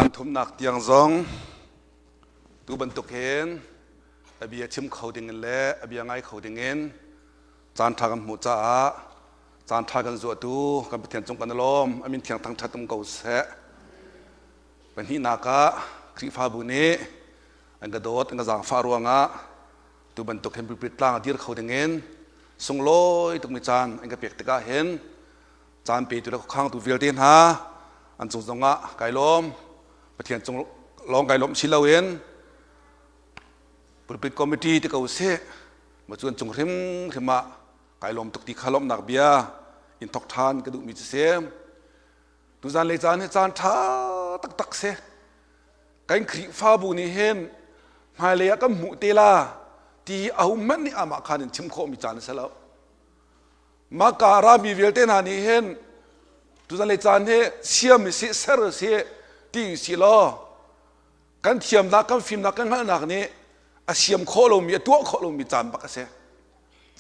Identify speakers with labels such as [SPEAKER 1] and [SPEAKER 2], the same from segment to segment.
[SPEAKER 1] Zan thumnak tiang zong tu bantuk hin a bia chim kho ding in le a bia ngai kho ding in caan ṭha kan hmuh caah caan ṭha kan zuahtu kan Pathian cung kan i lawm. A min thiang thangṭhat um ko seh. Pahnihnak ah Khrihfabu nih an ka dawt, an ka zaangfah ruangah tu bantuk hin pulpit tlang a dir kho ding in sunglawi tukmi caan an ka pek tikah hin caan petu le khuakhangtu vialte hna an cung zongah kai lawm. Pathian cung lawng kai lawm si loin pulpit committee ti ko sih ma cu an cung hrimhrim ah kai lawm tuk ti kha lawmhnak bia in thok ṭhan ka duhmi cu si. Tuzan lei caan hi caan ṭha taktak si. Kan Khrihfabu nih hin hmailei ah kan hmuh te la ti ahohmanh nih amah khan in chim khawhmi caan a si lo. Maka rami vialte hna nih hin tuzan lei caan hi siam si ser si ti si law kan thiamnak kan fimnak kan hngalhnak nih a siam khawh lomi a tuah khawh lomi caan bak a si.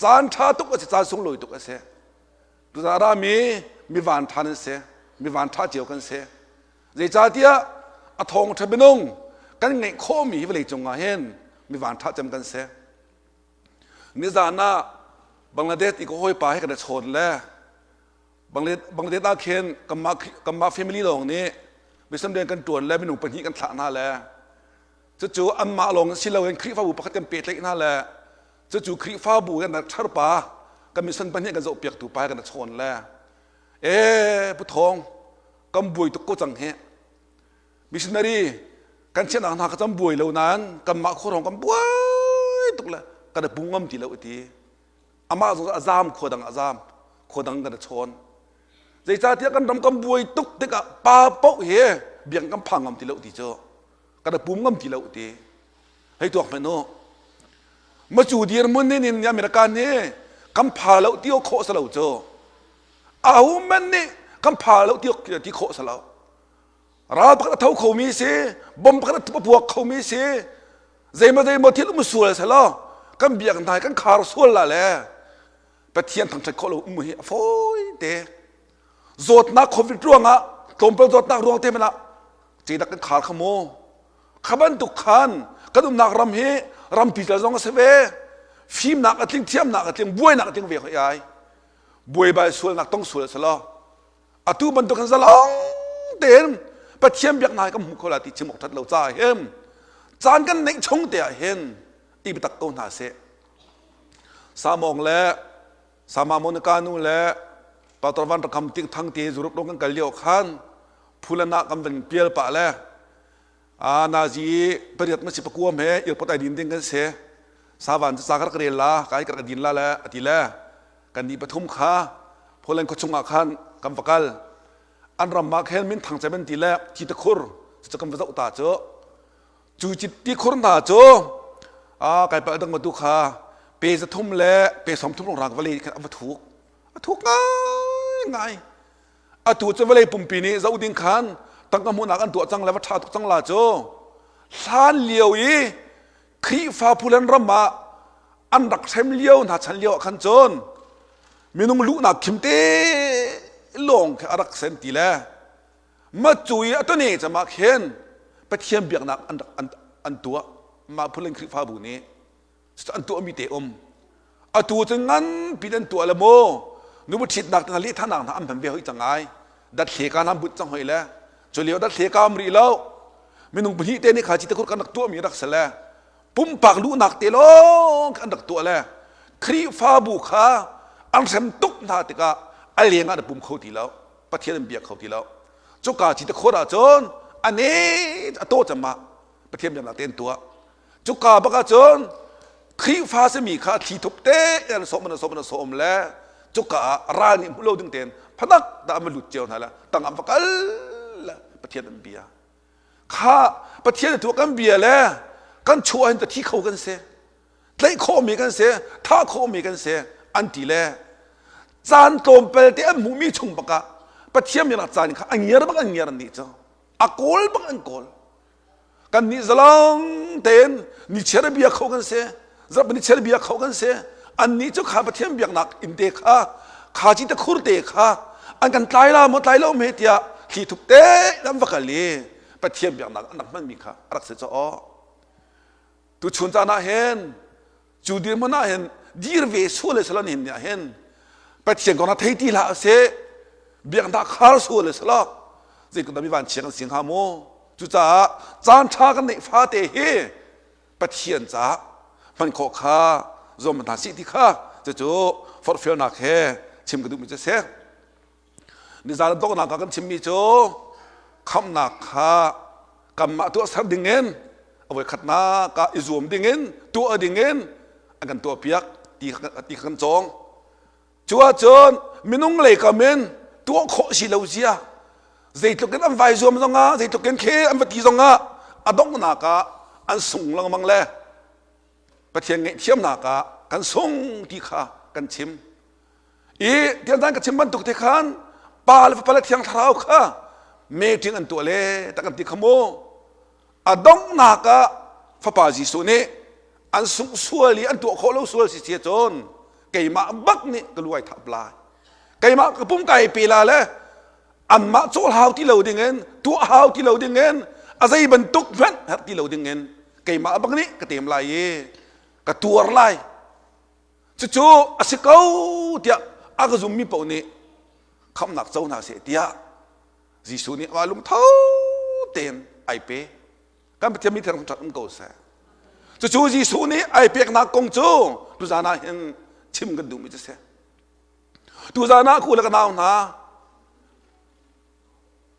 [SPEAKER 1] Caan ṭha tuk a si, caan sunglawi tuk a si. Tuzan rami mi van ṭha nan si, mi van ṭha cio kan si. Zeicahtiah a thawngṭha minung kan ngeih khawhmi hi vawlei cung ah hin mi van ṭha cem kan si. Nizan ah Bangladesh i ka hawipa he kan i chawn le Bangladesh ah khin kanmah kanmah family lawng nih mission rian kan ṭuan le minung pahnih kan thlah hna le cucu anmah lawng si loin Khrihfabu pakhat kan pehtlaih hna le cucu Khrihfabu kan rak ṭharpa kan mission pahnih kan zohpiaktu pa he kan i chawn le ee Pu Thawng kan buai tuk ko cang hi missionary kan chiahnak hna kha cam buai lo nain kanmah khuarong kan buai tuk le kan i pung ngam ti lo ti amah zong a zam khua dang a zam khua dang kan i chawn zeicahtiah kan ram kan buai tuk tikah pa paoh hi biang kan phang ngam ti lo ti cu kan i pum ngam ti lo ti hei tuak hmanh u macu dirhmun nin in American hi kan pha lo ti khawh sa lo cu Ahohmanh nih kan pha lo ti ti khawh si lo. Ral pakhat a tho khomi si, bom pakhat a puak khomi si, zeimaw zeimaw thil um sual selaw kan biak hna kan khar sual la le Pathian thangṭhat khawh lo um hi a fawi te. Zawtnak COVID ruangah tlawmpal zawtnak ruang te hmanh ah cedak kan khar kha mu. Kha bantuk khan kan umnak ram hi rampi tal zong a si ve. Fimnak a tling, thiamnak a tling, buainak a tling ve hoi ai. Buaibai sualnak tong sual a si lo. Atu bantuk hin zalong tein Pathian biaknak hi kan hmu kho la ti chim awk that lo caah hin caan kan neih chung te ah hin i biatak ko hna seh. Samawng le Sama Monica nu le Pastor Van Rakam Ting Thang te Europe dong kan kal lio khan Phulana kan van pial pah le a nazi pariat ma si pakuam he airport ai din ding kan si savan cu ca ka rak rel la kai ka rak din la le ati le kan ni pathum kha Poland khua chung ah khan kan va kal an ram ah khin min thang cem an ti le thi ta khur cu kan va zoh ta cu cu ti khur hna cu a kai pal dang tu kha pe za thum le pe som thum rang vale khan a va thuk a thuk ngai ngai Atu cu vawlei pumpi nih zoh ding khan tangka hmuhnak an tuah cang le va ṭha tuk cang la cu hlan lio i Khrihfa phulan ram ah an rak hrem lio hna chan lio ah khan cun minung luhnak khim te lawng khi a rak sen ti le macu i a tone cam ah khin Pathian biaknak an rak an, an tuah mah phulan Khrihfabu nih an tuahmi te um atu cu nganpi an tuah le maw nubu ṭhitnak hna lehthanak hna an hman ve hoi cang ai dathle ka hna but cang hoi le cu lio dathle ka um rih lo minung pahnih te nih kha ci te kan rak tuahmi rak si le pumpak luhnak te lawng an rak tuah le Khrihfabu kha an hrem tuk hna tikah a leng ah na pum kho ti lo Pathian an biak kho ti lo cuka ci te khor ah cun ane a taw cam ah Pathian biaknak te an tuah Cuka bak ahcun Khrihfa simi kha thli thup te an sawm an sawm an sawm le cuka ah ral nih hmu lo ding tein phatak dah an va lut cio hna le tang an va kal le Pathian an bia kha Pathian tu kan bia le kan chuah hin ta thi kho kan si tlaih khawhmi kan si thah khawhmi kan si an ti le caan tlawmpal te an hmuhmi chung bak ah Pathian biaknak caan kha a ngiar bak an ngiar an nih cu a kawl bak an kawl Kan nih zalong tein nichiar bia kho kan si zarh nichiar bia kho kan si annih cu kha Pathian biaknak inn te kha kha ci te khur te kha an kan tlai la maw tlai lo me tiah thli thup te an va kal i. Pathian biaknak an rak hmanmi kha a rak si caw. Tuchun caan ah hin cu dirhmun ah hin dir ve sual le sala nihin ni ah hin Pathian kong thei ti hlah seh biaknak khar sual le sala zeitluk dah mi vanchia kan si hnga mu. Cucaah caan ṭha kan neih fate hi Pathian caah hman khawh kha zuam hna sih ti kha cucu forhfialnak he chim ka duhmi cu a si. Nizan donghnak ah kan chimmi cu khamhnak kha kanmah tuahser dingin a voikhatnak ah i zuam dingin tuah dingin an kan tuahpiak ti ti kha kan cawng. Cu ahcun minung lei kam in tuah khawh si lo zia zeitluk in an vai zuam zongah zeitluk in khi an va ti zongah a donghnak ah an sung lengmang le Pathian ngaihthiamnak ah kan sung ti kha kan chim. I tiang ka chim bantuk te khan pa le fapa le thiang thlarau kha meeting an tuah le tak an ti kha mu. A donghnak ah fapa Jesuh nih an sungh sual i an tuah khawh lo sual si si cun keimah bak nih ka luai thap lai. Keimah ka pum kai pe la le anmah cawl hau ti lo dingin tuah hau ti lo dingin a zei bantuk hmanh herh ti lo dingin keimah bak nih ka tem lai i ka tuar lai. Cucu a si ko tiah a ka zummi paoh nih khamhnak co hna seh tiah Jesuh nih amah lungtho tein ai pe. Kan Pathian mi thiang ṭhat um ko seh. Cucu Jesuh nih ai peknak kong cu tuzan ah hin chim kan duhmi cu si. Tuzan ah ku le ka nau hna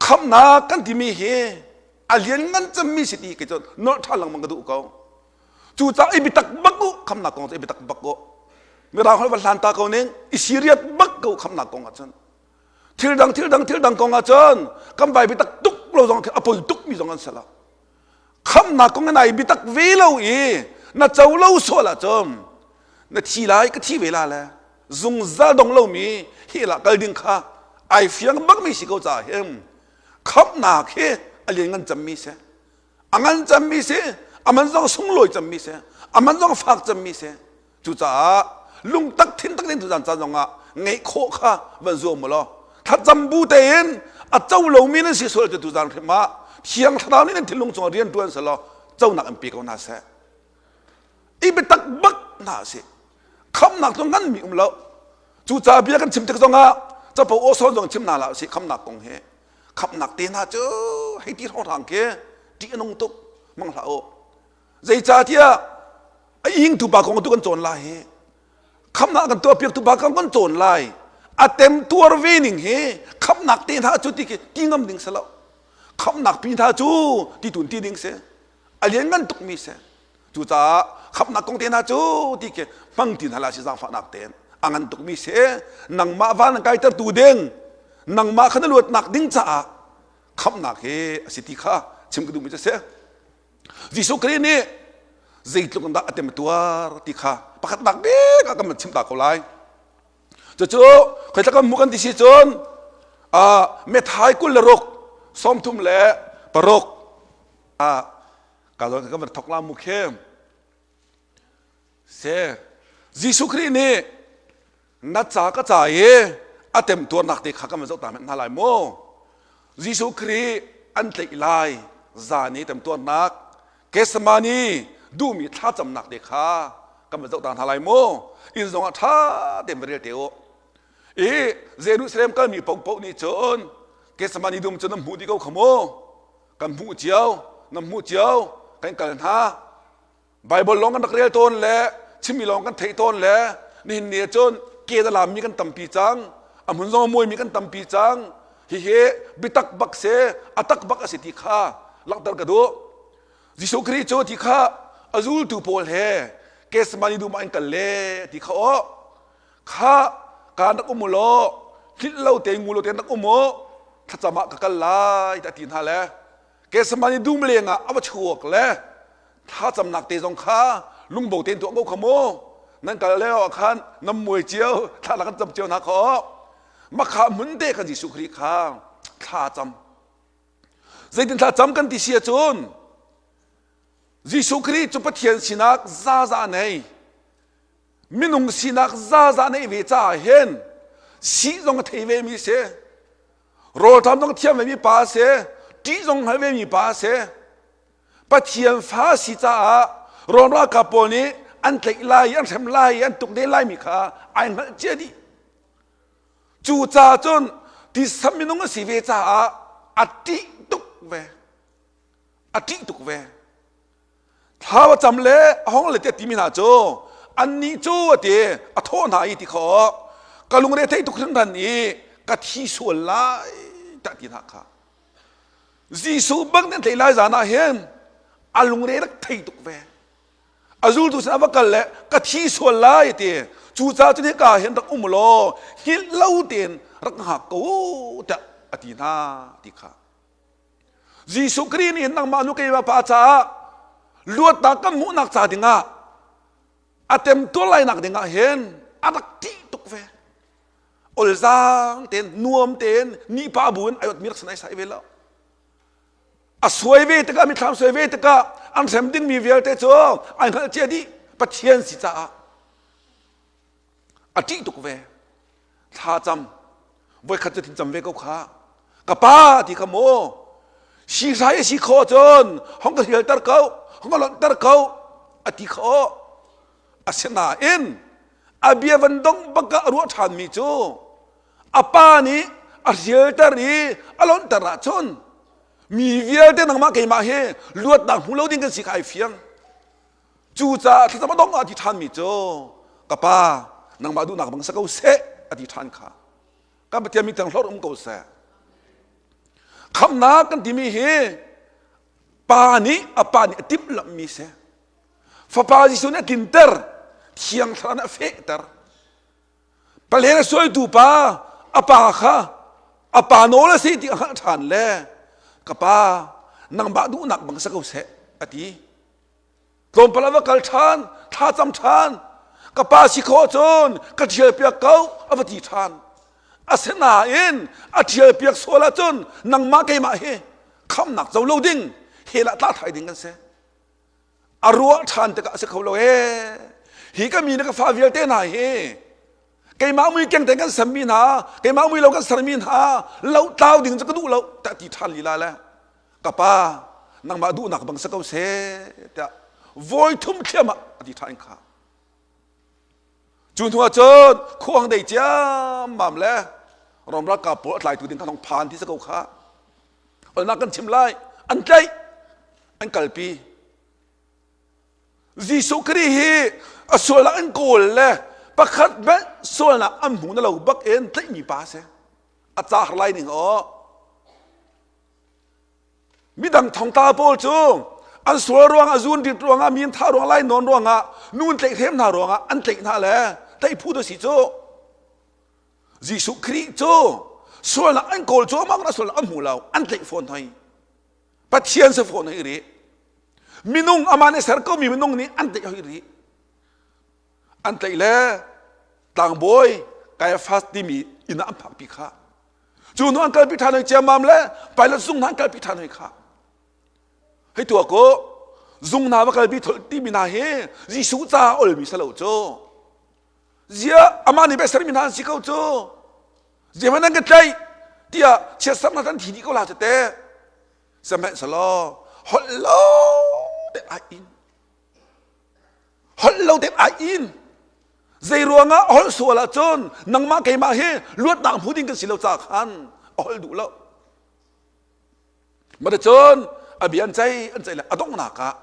[SPEAKER 1] khamhnak kan timi hi a lianngan cemmi si ti kei cu nolh ṭhan lengmang ka duh ko. Cucaah i biatak bak u khamnak kong cu i biatak bak u. Mirang holh va hlan ta ko ning i serious bak ko khamnak kong ahcun. Thil dang thil dang thil dang kong ahcun kan vai biatak tuk lo zong a poi tuk mi zong an si lo. Khamnak kong in ai biatak ve lo i na co lo sual ahcun na thi lai ka thi ve la le zungzal dong lomi hi lah kal ding kha ai fiang bakmi si ko caah hin khamnak hi a lianngan cemmi si. A ngan cemmi si, a man zong sunglawi cemmi si, a man zong fak cemmi si. Cucaah lungtak thintak in tuzan caan zongah ngeih khawh kha van zuam mu law thlacam bu tein a co lomi nan si sual cu tuzan hrim ah thiang thlarau nih nan thinlung cungah rian ṭuan selaw conak in pe ko hna seh. I biatak bak hna sih. Khamnak cu nganmi um lo. Cucaah bia kan chim tik zongah capo aw sawn zong chim hna hlah usih khamnak kong hi. Khamnak te hna cu hei ti hrawnghrang khi ṭih a nung tuk mang hlah u. Zeicahtiah a ingtu pa kong tu kan cawn lai hi. Khamnak kan tuahpiaktu pa kong kan cawn lai. A temtuar ve ning hi khamnak te hna cu ti khi ti ngam ding si lo. Khamnak pi hna cu ti tun ti ding si. A lianngan tukmi si. Cucaah khamnak kong te hna cu ti khi hmang ti hna hlah si zaangfahnak tein a ngan tukmi si. Nangmah van an kaitertu ding, nangmah kha na luatnak ding caah khamnak hi a si ti kha chim ka duhmi cu a si. Jesuh Khrih nih zeitluk in dah a temtuar ti kha pakhatnak bik ah kan van chim ta ko lai. Cucu khoitla kan hmuh kan ti si cun Methai 26 36 ka zawn kan van thok la mu khi se Jesuh Khrih nih na ca ka ca i a temtuarnak te kha kan van zoh ta hna lai mu. Jesuh Khrih an tlaih lai zan i temtuarnak Gethsemane duhmi thlacamnak te kha kan van zoh ta hna lai mu. Inn zongah ṭha tein va rel te u. I Jerusalem kalmi paohpaoh nih cun Gethsemane dum cu nan hmuh dih ko kha mu. Kan hmuh cio, nan hmuh cio, kan kal hna. Baibal lawng kan rak rel tawn le chimmi lawng kan theih tawn le nihin ni ahcun ke a lammi kan tampi cang a hmun zong a muaimi kan tampi cang hihi biatak bak si a tak bak a si ti kha langhter ka duh Jesuh Khrih cu ti kha a zultu pawl he Gethsemane dum ah in kal le ti kha aw kha kaan rak um u law hlilh lo tein ngu lo tein rak um u thlacam ah ka kal lai ti a ti hna le Gethsemane dum leng ah a va chuak le thlacamnak te zong kha lungbo tein tuah ko kha mu nan kal lio ah khan nan muai cio thla kan cam cio hna kha makha hmun te khan Jesuh Khrih kha thla cam zeitin thla cam kan ti si ahcun Jesuh Khrih cu Pathian sinak zaza nei minung sinak zaza nei ve caah hin si zong a thei ve mi si rawlṭam zong thiam ve mi pa si. Ṭih zong hngal ve mi pa a si. Pathian fa si caah Rom ralkap pawl nih an tlaih lai i an hrem lai i an tuk ne lai mi kha ai hngalh cia dih. Cu caah cun tisa minung a si ve caah a ṭih tuk ve. A ṭih tuk ve. Thla a cam le a hong le tiah timi hna cu annih cu a ti a thawh hna i ti kho ka lungre thei tuk hringhran i ka thi sual lai tiah ti hna kha. Jesuh bang nan thei lai zan ah hin a lungre rak thei tuk ve. A zultu sin a va kal le ka thi sual lai ti cucaah cun hika hin rak um law hngilh lo tein rak hngak ko tiah a ti hna ti kha. Jesuh Khrih nih nangmah nu keimah pa caah luatnak kan hmuhnak ca dingah a temtuar lainak dingah hin a rak ṭih tuk ve. Olzaang tein nuam tein nipa bu in ai ot mi rak sanai sai ve lo. A suai ve tikah mithlam suai ve tikah an hrem dingmi vialte cu ai hngalh cia dih Pathian si caah a ṭih tuk ve. Thla cam voikhat cu thin cam ve ko kha ka pa ti kha maw sihrai a si kho cun hong ka hialter ko hong ka lonhter ko a ti kho asinain a bia van dong bak ah a ruah ṭhanmi cu a pa nih a hrialter i a lonhter ahcun mi vialte nangmah keimah hi luatnak hmu lo ding kan si kha ai fiang Cucaah thlacam a dong ah a ti ṭhanmi cu ka pa nangmah duhnak bang sa ko seh a ti ṭhan kha. Kan Pathian mi thiang hlorh um ko seh. Khamhnak kan timi hi pa nih a pa nih a timhlamhmi si. Fapa Jesuh nih a tlinter, Thiang Thlarau nih a fehter. Palen a suaitu pa a pa kha a pa nawl a si ti a hngalh ṭhan le ka pa nangmah duhnak bang sa ko seh a ti. Tlawmpal a va kal ṭhan, thla cam ṭhan. Ka pa si khawh cun ka ṭhialpiak ko a va ti ṭhan. Asinain a ṭhialpiak sual ahcun nangmah keimah hi khamnak co lo ding hell ah tla thai ding kan si. A ruah ṭhan tikah a si kho lo ee. Hi ka mi le ka fa vialte hna hi keimah mui keng tein kan semmi hna keimah mui lo kan sermi hna lo tlau ding cu ka duh lo tiah ti ṭhan lila le ka pa nangmah duhnak bang si ko seh tiah vawi thum thliam ah a ti ṭhan kha cu hnu ah cun khuang dei ciammam le Rom ralkap pawl a tlaitu ding kha nong phan ti si ko kha olnak kan chim lai an tlaih an kalpi Jesuh Khrih hi a sualnak an kawl le pakhat hmanh sualnak an hmu na lo bak in tlaihmi pa si a ca har lai ning aw Midang thongtla pawl cu an sual ruangah zun rit ruangah mi an thah ruang lai nawn ruangah nu an tlaihhrem hna ruangah an tlaih hna le tlaih phu si cu Jesuh Khrih cu sualnak an kawl cuahmah na sualnak an hmu lo an tlaih fawn hoi Pathian si fawn hoi rih minung amah nih ser komi minung nih an tlaih hoi rih an tlaih le tlangbawi Kaiafas timi inn ah an phakpi kha Cu hnu an kalpi ṭhan hoi ciammam le pilot zung hna an kalpi ṭhan hoi kha. Hei tuah ko zung hna va kalpi thol timi hna hi Jesuh caah olmi si lo cu. Zia amah nih beh sermi hna an si ko cu. Zia hmanh an ka tlaih tiah chiatserh hna an thi dih ko la cu teh. Sihmanhsehlaw holh lo te ai in holh lo tein ai in zei ruangah a holh sual ahcun nangmah keimah hi luatnak hmu ding kan si lo ca khan a holh duh lo cun a bia an ceih an ceih le a donghnak ah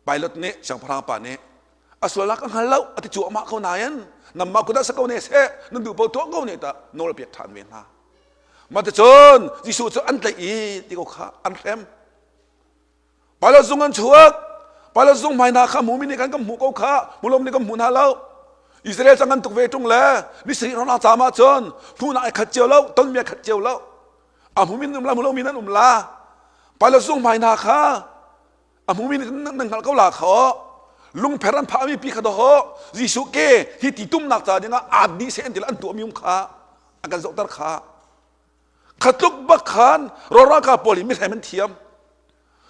[SPEAKER 1] pilot nih siangpahrang pa nih a sualnak ka hngal lo a ti cuahmah ko nain nangmah kut ah sa ko ne seh nan duh paoh tuah ko ne ta nawl pek ṭhan ve hna cun Jesuh cu an tlaih i ti ko kha an hrem Pilot zung an chuak. Pilot zung hmai hna kha hmumi nih kan kan hmuh ko kha mulom nih kan hmu hna lo. Israel cang an tuk ve ṭung le ni sarih hrawng caam ahcun hmuhnak ai khat cio lo, tonmi ai khat cio lo. A hmumi nan um la, hmu lomi nan um la. Pilot zung hmai hna kha a hmumi nih nan hngalh ko la kha lungpher an phahmi pi kha dawh Jesuh ke hi ti tumnak ca dingah aat dih seh an ti an tuahmi um kha an kan zohter kha kha tluk bak khan rawlralkap pawl hi mihrem an thiam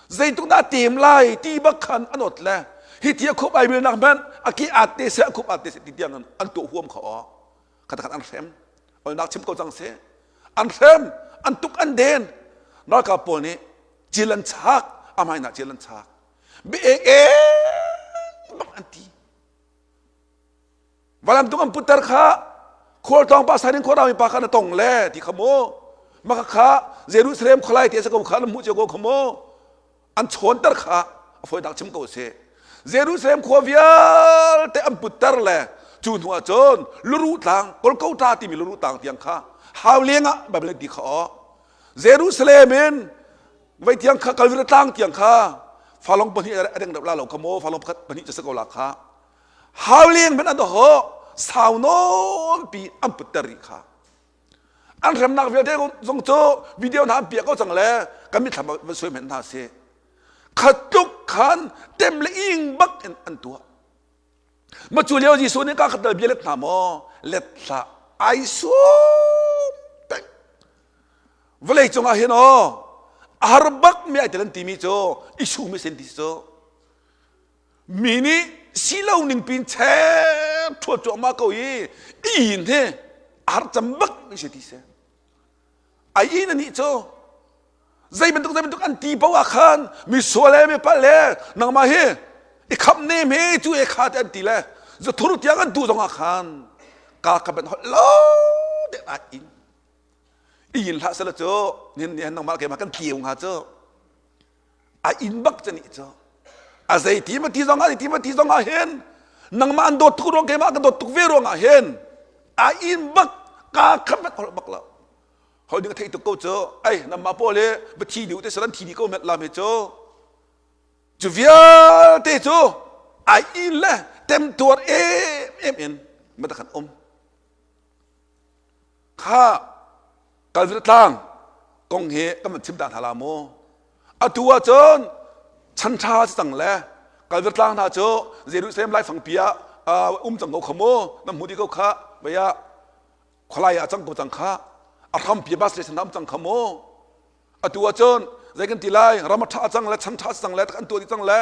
[SPEAKER 1] zeituk dah tem lai ti bak khan an ot le hi ti a khup ai bil nak hmanh a ki at te se a khup at te se ti tiang an tuah huam kha o kha khan an hrem olnak chim ko cang se an hrem. An tuk an den. Ralkap pawl nih cil an chak, a hmai hna cil an chak. Bia eng eng bak an ti. Valam tung an putter kha khualtlawng pa sarin khuarami pa kha na tong le ti kha mu. Maka kha Jerusalem khualai te sa ko kha na hmuh cio ko kha mu. An chawnter kha a fawi dak chim ko si. Jerusalem khua vialte an putter le cu hnu ah cun luru tlang Golgotha timi luru tlang tiang kha hau leng ah Bible ti kha aw. Jerusalem in vai tiang kha Calvary tlang tiang kha falong pahnih a deng deuh la lo kha mu falong pakhat pahnih cu si ko la kha. Hauling hmanh an ho sau nawnpi an putter rih kha. An hremnak vialte zong cu video hna an piah ko cang le kan mitthlam ah van suai hmanh hna sih. Kha tluk khan tem le ing bak in an tuah. Ma cu lio Jesuh nih ka khat dal bia let hna maw? Let hlah. Ai sum peng. Vawlei cungah hin aw a har bak mi ai tel an timi cu i sum i sen ti cu. Mi nih si lo ning pin chek ṭhuat cuahmah ko i inn hi a har cam bak mi si ti si. Ai inn anih cu zei bantuk zei bantuk an ti paoh ah khan mi sual le mi palh le nangmah hi i khamh nem hi cu e kha te an ti le zathur tiang an tu zong ah khan ka ka ban holh lo de ai inn inn hlah sela cu nin ni nangmah keimah kan tliu hnga cu A inn bak cu nih cu a zei ti ma ti zong ah ti ma ti zong ah hin nangmah an dawt tuk ruang keimah ka dawt tuk ve ruang ah hin a inn bak ka khat bak holh bak lo hol ding a theih tuk ko cu ai nangmah pawl hi va thi dih te salan thi dih ko met lam hi cu cu vialte cu ai inn le temtuar em em in ma khan um Kha Calvary tlang kong hi kan van chim ta hna la mu. Atu ah cun chan ṭha si cang le Calvary tlang hna cu Jerusalem laifangpi ah um cang ko kha mu. Nan hmu dih ko kha. Vei ah khualai ah cang ko cang kha. A hrampi bus station um cang kha mu. Atu ah cun zei kan ti lai ram a ṭha cang le chan ṭha si cang le kan tuah dih cang le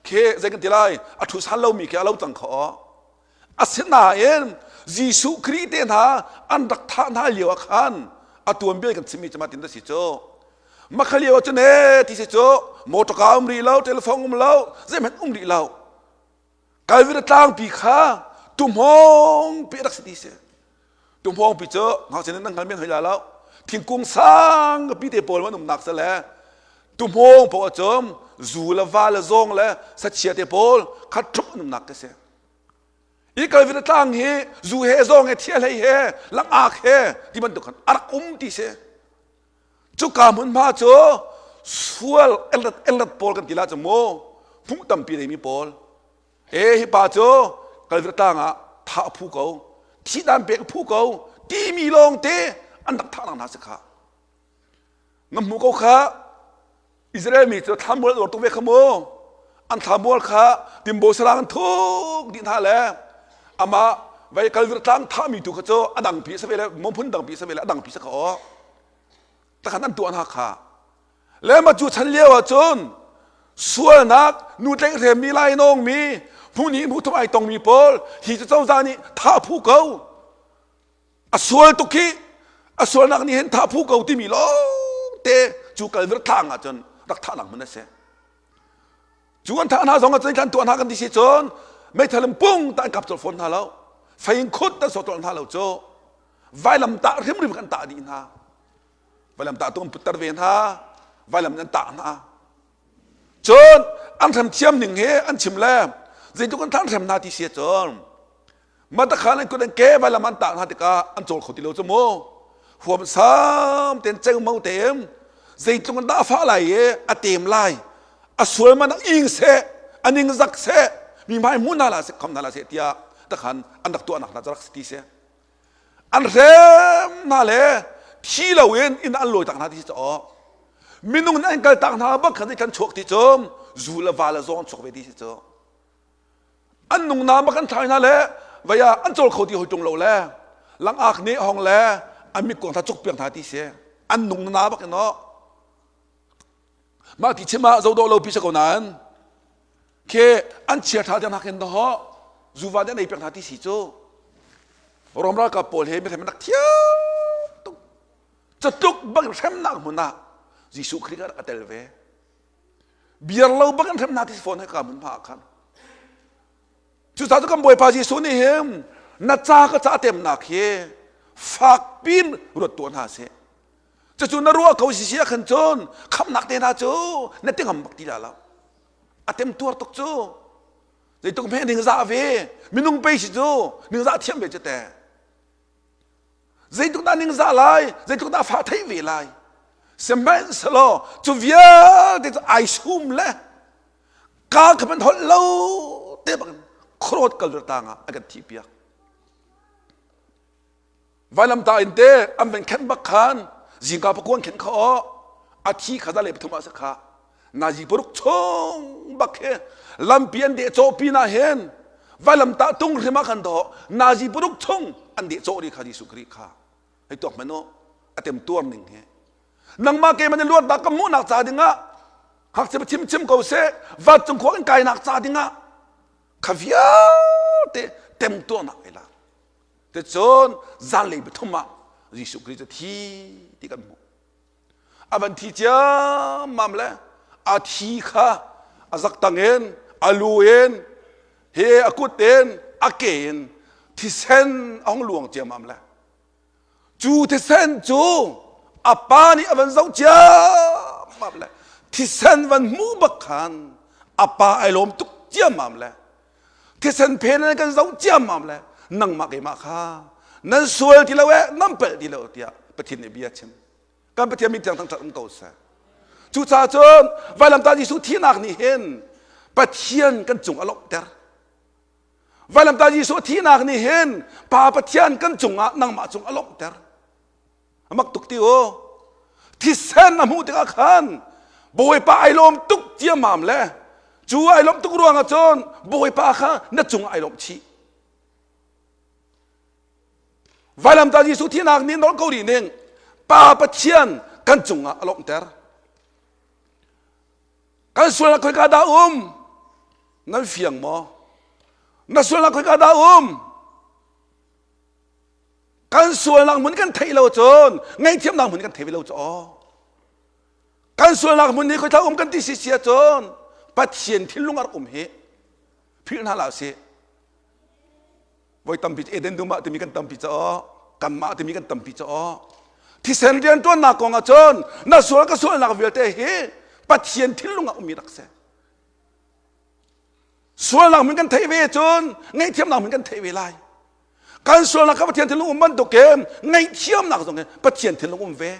[SPEAKER 1] khi zei kan ti lai a ṭhu san lomi khi a lo cang kha aw. Asinain Jesuh Khrih te hna an rak thah hna lio ah khan a tuanbia kan chimmi cu mah tin a si cu. Makha lio ah cun ee ti si cu motorka um rih lo, telephone um lo, zeihmanh um rih lo. Calvary tlangpi kha tuhmawng pi rak si ti si. Tuhmawng pi cu ngakchia nan hngal men hoi la lo. Thingkung sang pi te pawl an umnak se le tuhmawng paoh ah zu le va le zawng le sachia te pawl khat ṭhup an umnak ka si. Hi Calvary tlang hi zu he zawng he thiahlei he langak he ti bantuk khan a rak um ti si. Cuka hmunhma cu sual elrat elrat pawl kan ti la cu mu hmuh tampi neimi pawl. E hi pa cu Calvary tlang ah thah a phu ko, thihdan pek a phu ko timi lawng te an rak thah nak hna si kha. Na hmu ko kha Israel mi cu thlamual an uar tuk ve kha mu. An thlamual kha timbo sarang an thuk dih hna le amah vei kalvir tlang thahmi tu kha cu a dangpi a si ve le mawphun dangpi a si ve le a dangpi si kha aw. Takhan an tuah hna kha. Le ma cu chan lio ah cun sualnak nu tlaihhremmi lainawng mi hmuhni hmuhthum ai tongmi pawl hi cu cozah nih thah phu ko. A sual tuk hi a sualnak nih hin thah phu ko timi lawngte cu kalvir tlang ah cun rak thahnak hmun a si. Cu an thah hna zong ah cun kan tuah hna kan ti si cun meithal in pung ta an kap colh fawn hna lo. Fei in khut an sawh colh hna lo cu. Vailam tah hrimhrim kan tah dih hna. Vailam tah tu an putter ve hna. Vailam in an tah hna. Cun an hrem thiam ning hi an chim le zeitluk an thah an hrem hna ti si cun Matakhan an kut an ke vailam an tah hna tikah an cawl kho ti lo cu mu. Huamsam ten cengmo tein zeitluk in dah a fah lai i a tem lai. A sual man a ing seh, a ning zak seh, mi hmai hmu hna la seh, kham hna la seh tiah takhan an rak tuahnak hna cu rak si ti si. An hrem hna le thi loin inn an lawi tak hna ti si caw. Minung nih an kal tak hna bak khan kan chuak ti cu zu le va le zawng an chuak ve ti si cu. An nungnam bak an thlai hna le vei ah an cawl kho ti hoi ṭung lo le langak nih hong le an mitkuang hna cuk piak hna ti si an nung na bak in aw mah ti chim ah zoh dawh lo pi si ko nain khi an chia ṭha tiang nakin ho zuva nih an ei piak hna ti si cu Rom ralkap pawl he mithem rak thiam tuk. Catluk bang hremnak hmun ah Jesuh Khrih a tel ve. Biar lo bang in hremnak ti fawn he ka hmun hma ah khan. Cucaah cu kan Bawipa Jesuh nih hin na ca ka ca temnak hi fak pin ruat tuah hna seh. Cucu na ruah ko sisi ah khan cun khamnak te hna cu na ti ngam bak ti la lo. A tem tuar tuk cu. Zeituk hme ningzah ve minung pei si cu ningzah thiam ve cu te. Zeituk dah ningzah lai zeituk dah fa theih ve lai. Sihmanhsehlaw cu vialte cu ai sum le ka kha man holh lo te bang khuarawt kal tang ah a kan thih piak. Vailamtah in te an van khenh bak khan zingka pakuan khenh kha aw a thi kha le pathum ah sa kha nazi paruk chung bak he lampi an deh cawh pin ah hin vailamtah tung hrim ah khan dawh nazi paruk chung an deh cawh ri kha Jesuh Khrih kha hei tuak hmanh u a tem tuar ning hi nangmah keimah nih luatnak ka hmuhnak ca dingah ngakchia chim chim ko seh vancung khua kan kainak ca dingah kha vialte temtuarnak ei lak Ticun zanlei pathum ah Jesuh Khrih cu thi ti kan hmuh. A van thi ciammam le a thi kha a zaktang in a lu in he a kut in a ke in thisen a hung luang ciammam le cu thisen cu a pa nih a van zoh ciammam le thisen van hmuh bak khan a pa ai lawm tuk ciammam le thisen phen in kan zoh ciammam le nangmah keimah kha nan sual ti lo eh nan palh ti lo tiah Pathian nih bia chim kan Pathian min thiang thangṭhat um ko seh cucaah cun vailamtah Jesuh thihnak nih hin Pathian kan cung a lawmhter Vailamtah Jesuh thihnak nih hin Pa Pathian kan cungah nangmah cung a lawmhter. A mak tuk ti u. Thisen a hmuh tikah khan Bawipa ai lawm tuk ciammam le cu ai lawmh tuk ruangah cun Bawipa kha na cungah ai lawmh chih. Vailamtah Jesuh thihnak nih nolh ko rih ning Pa Pathian kan cungah a lawmhter. Kan sualnak khoika dah um? Nan fiang maw? Na sualnak khoika dah um? Kan sualnak hmun kan theih lo cun ngaihthiamnak hmun kan thei ve lo cu aw. Kan sualnak hmun hi khoika um kan ti si sia cun Pathian thinlung a rak um hi philh hna hlah sih. Voi tampi Eden dum ah timi kan tampi caw kanmah timi kan tampi caw thisen rianṭuannak kong ah cun na sual ka sualnak vialte hi Pathian thinlung ah ummi rak si. Sualnak min kan theih ve cun ngaihthiamnak min kan theih ve lai. Kan sualnak kha Pathian thinlung um bantukin ngaihthiamnak zong hi Pathian thinlung um ve.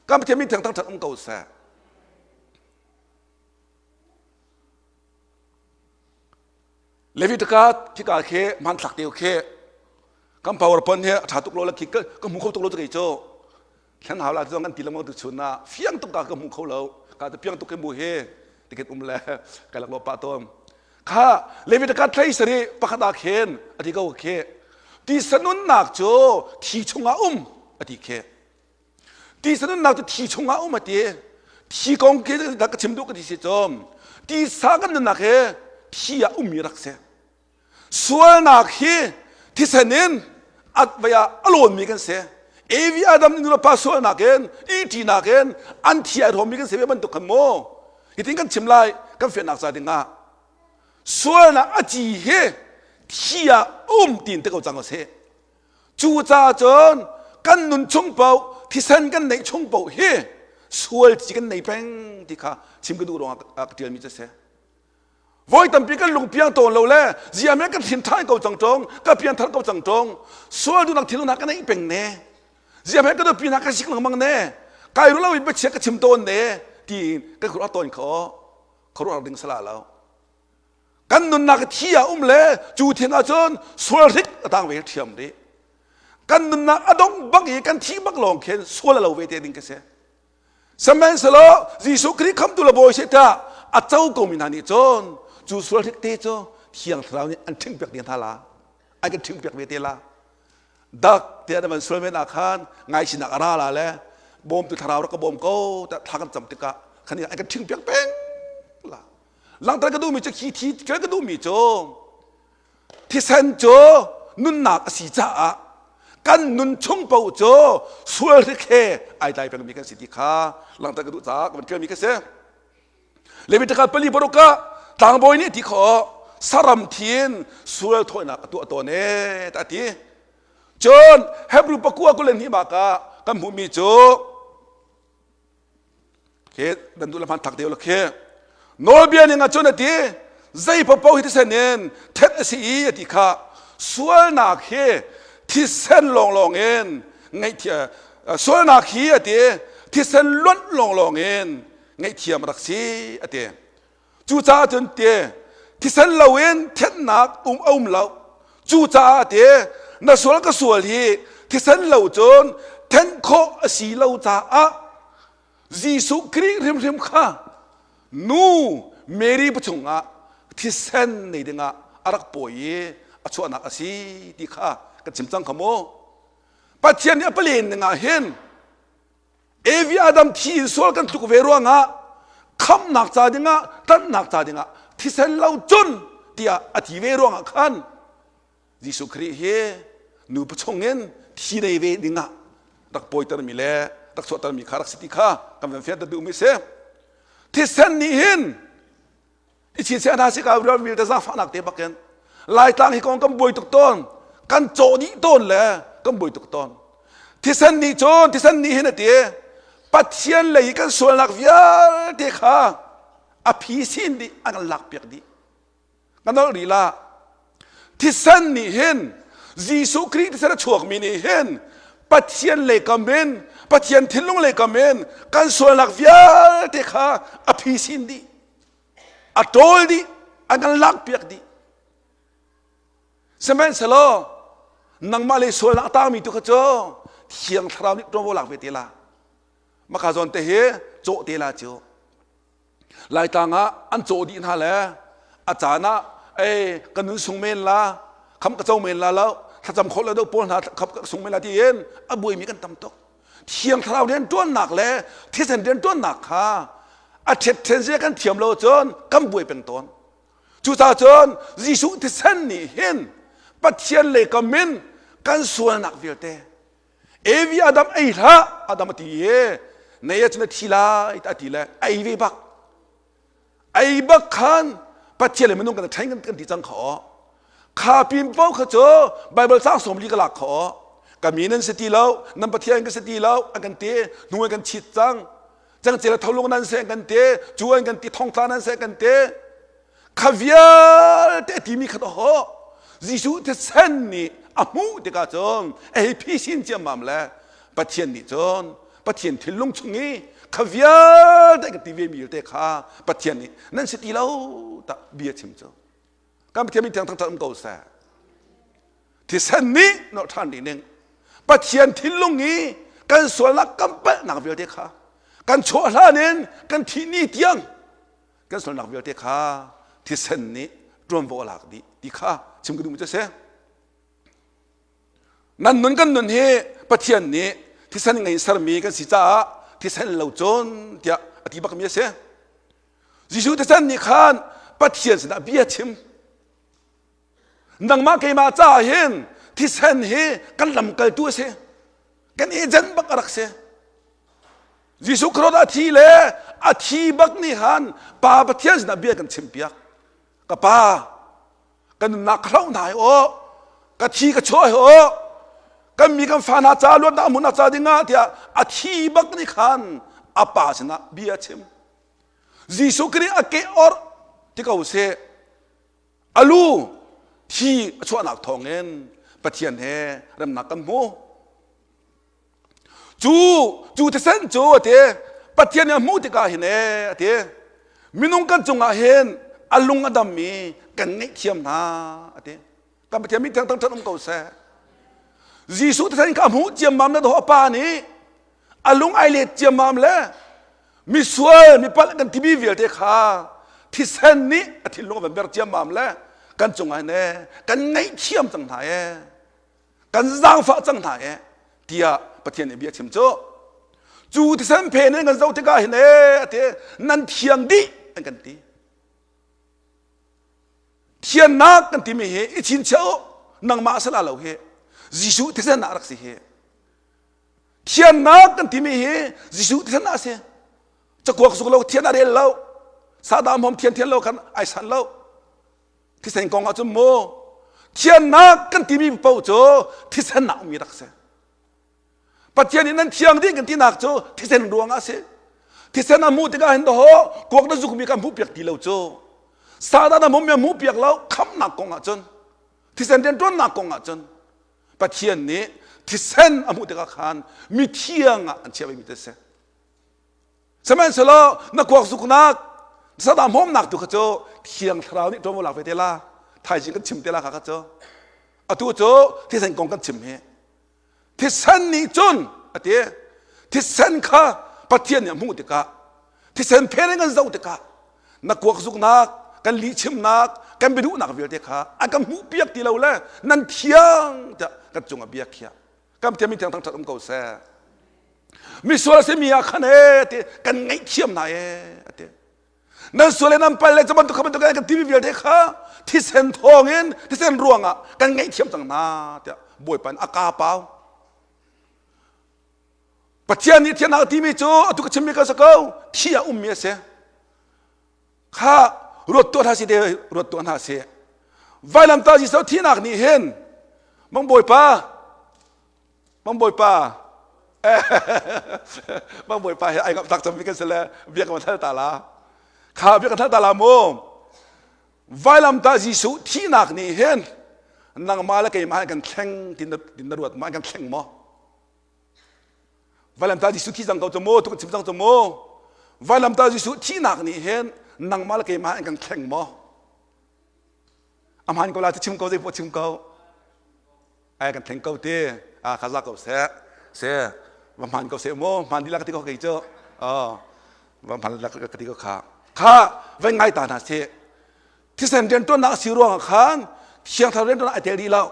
[SPEAKER 1] Kan Pathian min thiang thangṭhat um ko seh. Leviticus khika khi hmanthlak te khi kan PowerPoint hi a ṭha tuk lo le khi ka hmu kho tuk lo kei cu thlen hau la zong kan ti lengmang tu chun ah fiang tuk ka ka hmu kho lo ka te piang tuk khi mu hi tiket um le kai lak lo pa tom kha Leviticus thlei sari pakhat ah khin a ti ko khi tisa nunnak cu thi chungah um a ti khi Tisa nunnak cu thi chungah um a ti. Thi kong khi ka chim duh ka ti si cum. Tisa kan nunnak hi thi ah ummi rak si. Sualnak hi thisen in at vai ah a lawnmi kan si. Evi Adam nu le pa sualnak in ṭihnak in an thi ai hrawmmi kan si ve bantuk khan mu. Hitin kan chim lai kan fiannak ca dingah sualnak a ci hi thi ah um tiin te ko cang a si. Cucaah cun kan nun chung paoh thisen kan neih chung paoh hi sual ci kan nei peng ti kha chim ka duh ruangah ka ṭialmi cu a si. Voi tampi kan lung piang tawn lo le ziame kan thin ṭhan ko cang ṭung, ka pian thar ko cang ṭung, sual duhnak thil hna ka neih peng ne. Ziame ka nupi hna ka sik lengmang ne. Kai ru lo in biachia ka chim tawn ne ti kan khuaruah tawn kho khuaruah ding sala lo. Kan nunnak thi ah um le cu thing ah cun sual hrik a tang ve ṭhiam rih. Kan nunnak a dong bak i kan thi bak lawng khin sual a lo ve te ding ka si. Sihmanhsehlaw Jesuh Khrih khamtu le bawi si tiah a co komi hna nih cun cu sual hrik te cu Thiang Thlarau nih an ṭhingpiak ding hna la. An kan ṭhingpiak ve te la. Dak tiah na van sual men ah khan ngaihchinak a ra la le bawmtu thlarau rak ka bawm ko tiah thla kan cam tikah khan an kan ṭhingpiak peng la. Langhter ka duhmi cu khi thi ṭial ka duhmi cu thisen cu nunnak a si caah Kan nun chung paoh cu sual hrik he ai tlai pengmi kan si ti kha langhter ka duh caah ka van ṭialmi ka si. Leviticus pali paruk ah tlangbawi nih ti khawh saram thi in sual thawinak a tuah tawn e ta ti. Cun Hebrew pakua 22 mah ka kan hmuhmi cu khi nan duh le hman thak deuh la khi nawlbia ning ah cun a ti zei paohpaoh hi thisen in thenh a si i a ti kha sualnak hi thisen lawnglawng in ngaihthiam sualnak hi a ti thisen luanh lawnglawng in ngaihthiam a rak si a ti. Cucaah cun te thisen loin thennak um a um lo. Cucaah te na sual ka sual hi thisen lo cun then khawh a si lo caah Jesuh Khrih hrimhrim kha nu Mary chungah thisen nei dingah a rak pawi i a chuahnak a si ti kha kan chim cang kha mu. Pathian nih a palen dingah hin Evi Adam thi in sual kan tluk ve ruangah khamnak ca dingah tlanhnak ca dingah thisen lo cun tiah a ti ve ruangah khan Jesuh Khrih hi nupa chungin thi nei ve dingah rak pawitermi le rak chuahtermi kha rak si ti kha kan van fianter duhmi si. Thisen nih hin i chinchiah hna si ka rual vialte zaangfahnak te bakin Laitlang hi kong kan buai tuk tawn kan cawh dih tawn le kan buai tuk tawn thisen nih cun thisen nih hin a ti Pathian lei kan sualnak vialte kha a phi sin dih a kan lak piak dih ka nolh rih la thisen nih hin Jesuh Khrih thisen a chuakmi nih hin Pathian lei kam in Pathian thinlung lei kam in kan sualnak vialte kha a phi sin dih a ṭawl dih an kan lakpiak dih sihmanhsehlaw nangmah le sualnak a tangmi tu kha cu thiang thlarau nih ṭuanvo lak ve te la maka zawn te hi cawh te la cu laitlang ah an cawh dih hna le a caan ah ei ka nun sung men la kham ka co men la lo thlacam khawh lo deuh pawl hna khap ka sung men la tiin a buaimi kan tam tuk Thiang Thlarau rianṭuannak le thisen rianṭuannak kha a ṭhetṭhen zia kan thiam lo cun kan buai peng tawn. Cucaah cun Jesuh thisen nih hin Pathian lei kam in kan sualnak vialte Evi Adam ei hlah Adam a ti i nei ahcun a thi lai a ti le ei ve bak ei bak khan Pathian le minung kan ṭhen kan ti cang kha kha pin paoh kha cu Bible caang 40 ka lak kha ka mi nan si ti lo nan Pathian ka si ti lo an kan ti hnu an kan chit cang cangcel tholung nan se an kan ti cu an kan ti thongtla nan se an kan ti kha vialte timi kha ho Jesuh thisen nih a hmuh tikah cun a hei phisin ciammam le Pathian nih cun Pathian thinlung chung i kha vialte kan ti ve mi te kha Pathian nih nan si ti lo tak bia chim cu kan Pathian min thiang thangthat um ko seh thisen nih nolh ṭhan ding ning Pathian thinlung i kan sualnak kan palhnak vialte kha kan chuah hlan in kan thih ni tiang kan sualnak vialte kha thisen nih ṭuanvo a lak dih ti kha chim ka duhmi cu a si nan nun kan nun hi Pathian nih thisen ngei sermi kan si caah thisen lo cun tiah a ti bakmi a si Jesuh thisen nih khan Pathian sinah bia chim nangmah keimah caah hin thisen hi kan lamkaltu a si kan agent bak a rak si Jesuh Christ a thi le a thi bak nih khan Pa Pathian sinah bia kan chimpiak. Ka Pa, ka nunnak ka hloh hna hi aw, ka thi ka chuah hi aw, kan mi kan fa hna ca luatnak hmunnak ca dingah tiah a thi bak nih khan a pa sinah bia a chim. Jesuh Christ a ke orh ti ko seh a lu thi a chuahnak thawngin Pathian he remnak kan hmu. Cu cu thisen cu a ti Pathian nih a hmuh tikah hin ee a ti minung kan cungah hin a lung a dam i kan ngaihthiam hna a ti kan Pathian min thiang thangṭhat um ko seh Jesuh thisen kha a hmuh ciammam le daw a pa nih a lung ai let ciammam le misual mipalh kan timi vialte kha thisen nih a thinlung a van ber ciammam le kan cungah hin ee kan ngaihthiam cang hna ee kan zaangfah cang hna ee tiah Pathian nih bia chim cu cu thisen phen in kan zoh tikah hin ee ati nan thiang dih an kan ti thiannak kan timi hi i chinchiah u nangmah sala lo hi. Jesuh thisen ah rak si hi. Thiannak kan timi hi Jesuh thisen ah a si. Cakuak zuk lo, thian a rel lo. Sadah hmom thian thian lo khan ai san lo. Thisen kong ah cun mu thiannak kan timi paoh cu thisen ah ummi rak si. Pathian nih nan thiang dih kan tinak cu thisen ruang ah a si. Thisen a hmuh tikah hin daw kuak na zukmi kha hmuh piak ti lo cu. Sadah na hmumi a hmuh piak lo khamnak kong ah cun thisen rianṭuannak kong ah cun Pathian nih thisen a hmuh tikah khan mithiang ah an chiah vemi te si. Sihmanhsehlaw na kuak zuknak sadah hmawmnak tu kha cu Thiang Thlarau nih ṭuanvo lak ve te la. Thaizing kan chim te la kha kha cu. Atu cu thisen kong kan chim hi. Thisen nih cun a ti thisen kha Pathian nih a hmuh tikah thisen phen in kan zoh tikah na kuak zuknak kan lihchimnak kan biaduhnak vialte kha a kan hmuh piak ti lo le nan thiang tiah kan cungah bia khiah kan Pathian min thiang thangṭhat um ko seh misual a simi ah khan e ti kan ngaihthiam hna e a ti nan sual le nan pal le cu bantuk kha bantuk kan timi vialte kha thisen thawngin thisen ruangah kan ngaihthiam cang hna tiah Bawipa nih a ka pau Pathian nih thiannak timi cu atu ka chimmi ka si ko thi ah ummi a si kha ruat tuah hna si te ruat tuah hna si vailamtah Jesuh thihnak nih hin mang Bawipa mang Bawipa mang Bawipa he ai ngap tak cam kan si le bia kan thal ta la kha bia kan thal ta la mu vailamtah Jesuh thihnak nih hin nangmah le keimah kan thleng tin na ruat ma kan thleng maw Vailamtah Jesuh thi cang ko cu mu, tu kan chim cang cu mu. Vailamtah Jesuh thihnak nih hin nangmah le keimah in kan thleng maw? A hmaan ko la cu chim ko zei poah chim ko. Ai kan thleng ko ti. A kha za ko seh. Se va hmaan ko seh mu. Hmaan dih la ka ti ko kei cu. Oh va hmaan la ka ti ko kha. Kha vai ngai ta hna sih. Thisen riantuannak a si ruangah khan Thiang Thlarau riantuannak ai tel dih lo.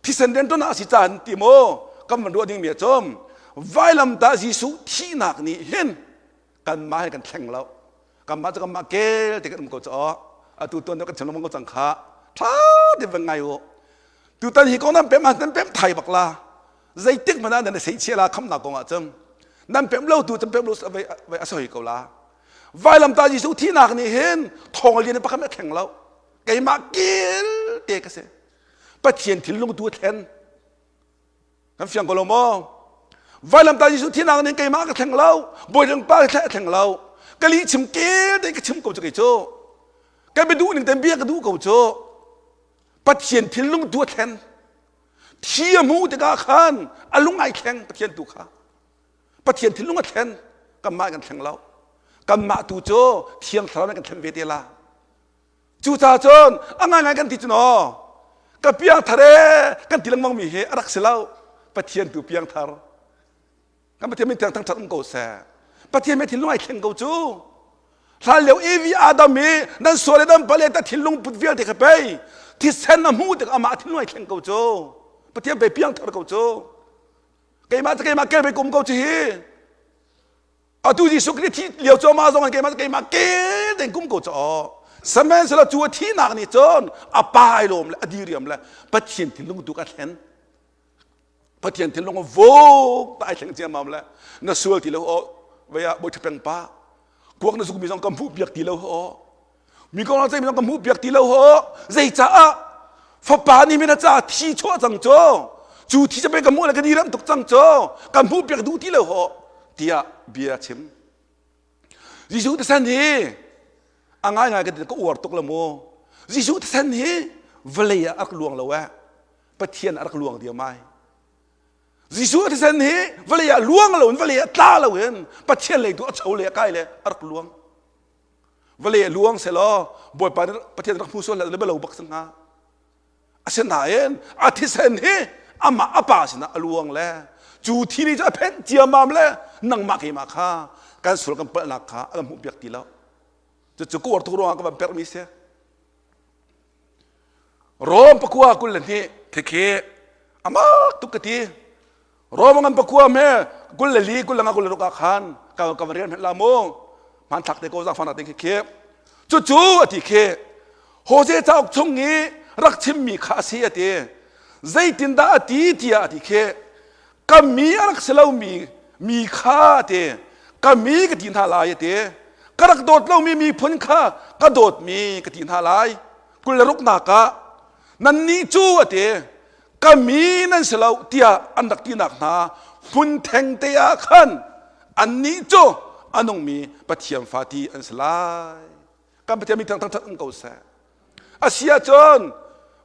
[SPEAKER 1] Thisen rianṭuan ah si caan ti maw kan van ruah dingmi a cum vailamtah Jesuh thihnak nih hin kanmah he kan thleng lo kanmah cu kanmah kel te kan um ko caw atu tuan kan chim lengmang ko cang kha ṭha te van ngai u tutan hi kong nan pem ah nan pem thai bak la zeitik hmanh ah nan sei chia la khamnak kong ah cun nan pem lo tu cun pem lo vai a soi ko la vailamtah Jesuh thihnak nih hin thawng lian pakhat a thleng lo keimah kel te ka si Pathian thinlung tu a thlen. Kan fiang ko lo maw? Vailamtah Jesuh thinak ning keimah ka thleng lo, Bawi pa ka thleng lo. Ka li chim kel te ka chim ko cu kei cu. Ka biaduh ning ten bia ka duh ko cu. Pathian thinlung tu a thlen. Thi a hmuh tikah khan a lung ai thleng Pathian tu kha. Pathian thinlung a thlen. Kanmah kan thleng lo. Kanmah tu cu Thiang Thlarau nih kan thlen ve te la. Cucaah cun a ngaingai kan ti cu naw ka piangthar e kan ti lengmang mi hi a rak si lo. Pathian tu piangthar. Kan Pathian min thiang thangṭhat um ko seh. Pathian mi thinlung ai thleng ko cu. Hlan lio Evi Adam i nan sual le nan pale ta thinlung put vialte kha pei thisen a hmuh tik amah thinlung ai thleng ko cu. Pathian pei piangthar ko cu. Keimah cu keimah kel pei kum ko cu hi. Atu Jesuh Khrih thi lio cu amah zong keimah keimah kel ding kum ko caw. Sihmanhsehlaw cu a thihnak nih cun a pa ai lawm le a diriam le Pathian thinlung tu ka thlen. Pathian thinlung vuk ta ai thleng ciammam le na sual ti lo o vei ah bawi peng pa kuak na zuk mi zong ka hmuh piak ti lo ho mi kong zei mi zong ka hmuh piak ti lo ho zei caah fapa nih min a ca thi chuah cang cu cu thi cu ka hmuh le ka diram tuk cang cu ka hmuh piak duh ti lo ho tiah bia chim Jesuh thisen hi a ngaingai ka ka uar tuk la mu Jesuh thisen hi vawlei ah a rak luang lo eh Pathian a rak luang diam ai Jesuh thisen hi vawlei ah luang lo in vawlei ah tla lo in Pathian lei tu a cho le a kai le a rak luang vawlei luang selaw Bawipa nih Pathian rak hmu sual le lo bak sang hnga asinain a thisen hi amah a pa sinah a luang le cu thi nih cu a phenh ciamam le nangmah keimah kha kan sual kan palhnak kha a kan hmuh piak ti lo cucu ka uar tuk ruangah ka van perhmi si Rom pakua 22 khikhi amak tuk ka ti Rom ngan pakua me 24 25 26 ah khan ka ka van rian la mu hmanthlak te ko zangfang te khi cucu a ti khi Hosea cauk chung i rak chimmi kha a si a ti. Zeitindah a ti tiah a ti khi ka mi a rak si lomi mi kha a ti ka mi ka ti hna lai a ti ka rak dawt lomi miphun kha ka dawtmi ka ti hna lai 26nak ah nannih cu a ti ka mi nan si lo tiah an rak tinak hna hmun theng te ah khan annih cu a nungmi Pathian fa ti an si lai kan Pathian mi thang thang um ko seh a si ahcun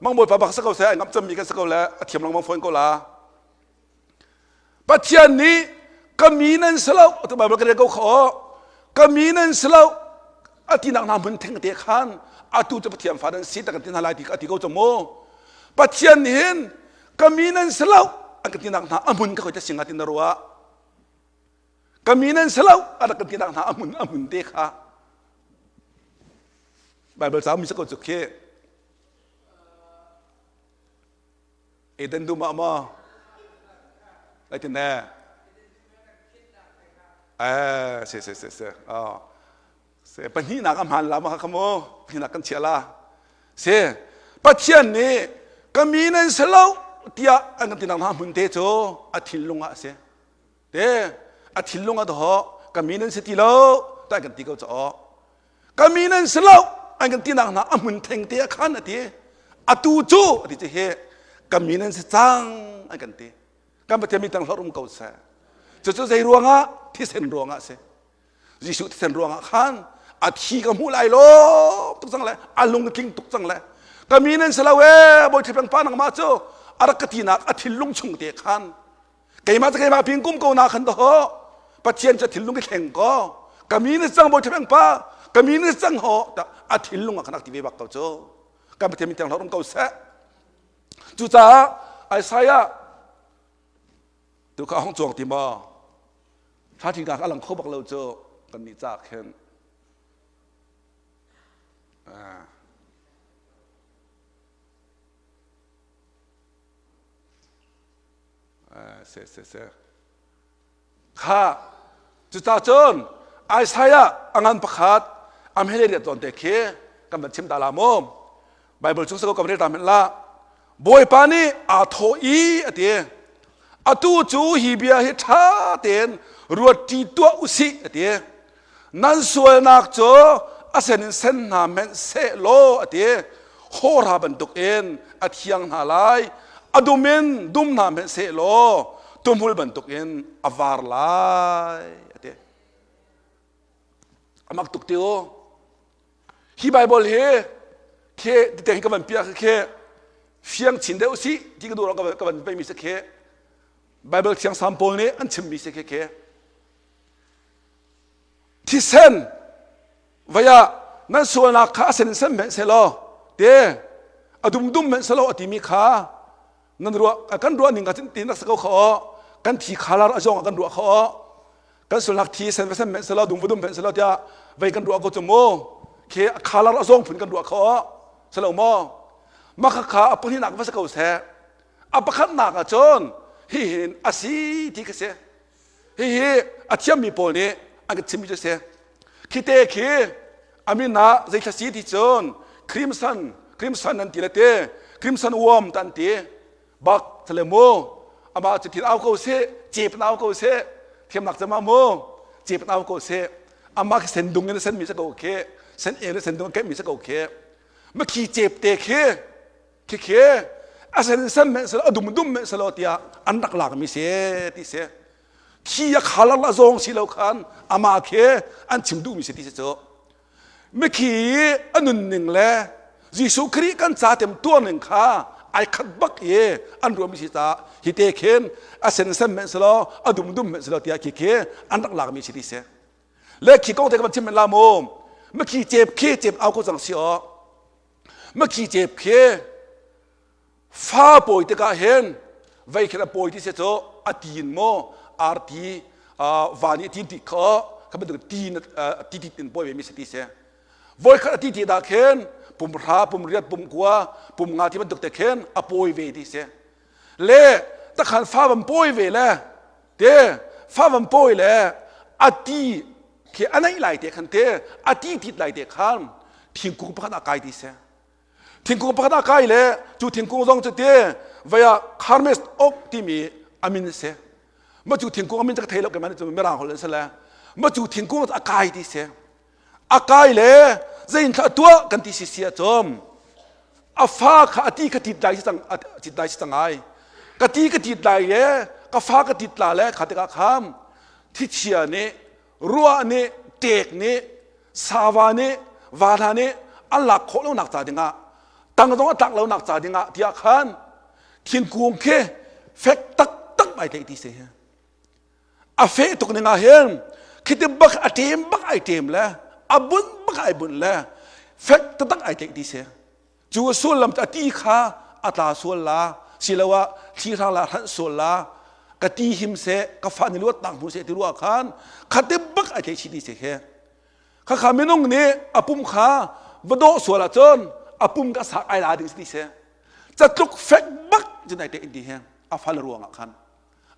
[SPEAKER 1] mangbawipa bak si ko seh ai ngamh cemmi kan si ko le a thiam lengmang fawn ko la Pathian nih ka mi nan si lo tu Bible ka rel ko kha aw ka mi nan si lo a tinak hna hmun theng te khan atu cu Pathian fa nan si tak kan ti hna lai ti a ti ko cu mu Pathian nih hin ka mi nan si lo an kan tinak hna a hmun ka khoi ta singa tin na ruah ka mi nan si lo a rak kan tinak hna a hmun a hmun te kha Bible ca mi sa ko cu khi Eden dum ah maw Zeitin ne Eh se se se se oh se pahnihnak a hmaan la ma kha mu pahnihnak kan chia la se Pathian nih ka mi nan si lo tiah an kan tinak hna hmun te cu a thinlung ah a si te a thinlung a dawh ka mi nan si ti lo tai kan ti ko caw ka mi nan si lo an kan tinak hna a hmun theng te a khan a ti atu cu a ti hi ka mi nan si cang an kan ti kan Pathian mi tang hlor um ko seh cucu zei ruangah thisen ruangah si Jesuh thisen ruangah khan a thi ka hmuh lai lo tuk cang le a lung tling tuk cang le ka mi nan si lo e bawi thipeng pa nangmah cu a rak ka tinak a thinlung chung te khan keimah cu keimah ping kum ko na khan to pathian cu thinlung i thleng ko ka mi ni cang bawi thipeng pa ka mi ni cang ho ta a thinlung ah khan ak ti ve bak ko cu kan pathian min tiang hlor um ko seh cucaah Isaiah tu kha hong chuang ti maw tha thi ka lang kho bak lo cu kan nih ca khin Se se se kha cuca cun Isaiah a ngan pakhat am hele riat tawn te khi kan van chim ta la mu Bible chung sako kan rel ta men la Bawipa nih aa thawh i a ti atu cu hi bia hi ṭha tein ruat ṭi tuah usih a ti Nan sualnak cu a sen in sen hna hmanh seh law a ti. Hawhra bantukin a thiang hna lai. A dum in dum hna hmanh seh law tuhmul bantukin a var lai a ti. A mak tuk ti u. Hi Bible hi khi tete hi ka van piah khi fiang chin deuh si ti ka duh ka van peimi si khi Bible thiang sam pawl nih an chimmi si khi khi Thisen vei ah nan sualnak kha a sen in sen hmanh selaw te a dumdum hmanh selaw a timi kha nan ruah kan ruah ning kha tin rak si ko kha aw kan thi khalar a zong ah kan ruah kha aw kan sualnak thi sen va sen hmanh selaw dum va dum hmanh selaw tiah vei kan ruah ko cu mu khi khalar a zong phun kan ruah kha aw selo maw mah kha a pahnihnak va si ko seh a pakhatnak ah cun hihin a si ti ka si Hihi a thiammi pawl nih an kan chimmi cu a si. Khite khi a min ah zeithla si ti cun crimson crimson an ti le te crimson worm ta an ti bak thale mu amah cu thil au ko seh cep au ko seh thiamnak cema mu cep au ko seh amah khi sen dung in sen mi sa ko khi sen el sen dung ke mi sa ko khi ma khi cep te khi Khikhi a sen sen men selo a dum dum men selo tiah an rak lak mi si ti si thi a khalar la zawng si lo khan ama khi an chim duh mi si ti si cu mikhi a nun ning le Jesuh Khrih kan ca tem tuar ning kha ai khat bak i an ruah mi si ta hi te khin a sen sen men selo a dum dum men selo tiah khi khi an rak lak mi si ti si le khi kong te ka van chim men la mu mikhi cep khi cep au ko cang si o Makhi cep khi fa pawi tikah hin vei khin a pawi ti se cu a tin maw arti va nih a tin ti kha kha bantuk ti ti ti in pawi ve mi si ti si voi khat a ti ti dah khin pum hra pum riat pum kua pum nga ti bantuk te khin a pawi ve ti si le takhan fa van pawi ve le te fa van pawi le a ti khi a neih lai te khan te a ti tit lai te khan thingkung pakhat ah kai ti seh thingkung pakhat ah kai le cu thingkung zong cu te Vaya Carmes Oak timi amin si. Ma cu thingkung amin cu ka thei lo keimah nih cun mirang holh in si le ma cu thingkung a kai ti si. A kai le zein thla tuah kan ti si si ahcun a fa kha a ti ka tit lai si cang a tit lai si cang ai. Ka ti ka tit lai le ka fa ka tit la le kha tikah kham thichia nih ruah nih tek nih sava nih va hna nih an lak khawh lonak ca dingah tang zong a tlak lonak ca dingah tiah khan thingkung khi fek taktak ai tlaih ti si a feh tuk ning ah hin khiti bak a ṭem bak ai ṭem le a bunh bak ai bunh le fek taktak ai tlaih ti si Cu a sullam cu a ti kha a tla sual la siloah thli hrang la hranh sual la ka ti him seh ka fa nih luatnak hmu seh ti ruah khan khate bak ai theih chih ti si khi khakha minung nih a pum kha va dawh sual ahcun a pum ka sak ai la ding si ti si catluk fek bak cun ai tein ti hi a fal ruangah khan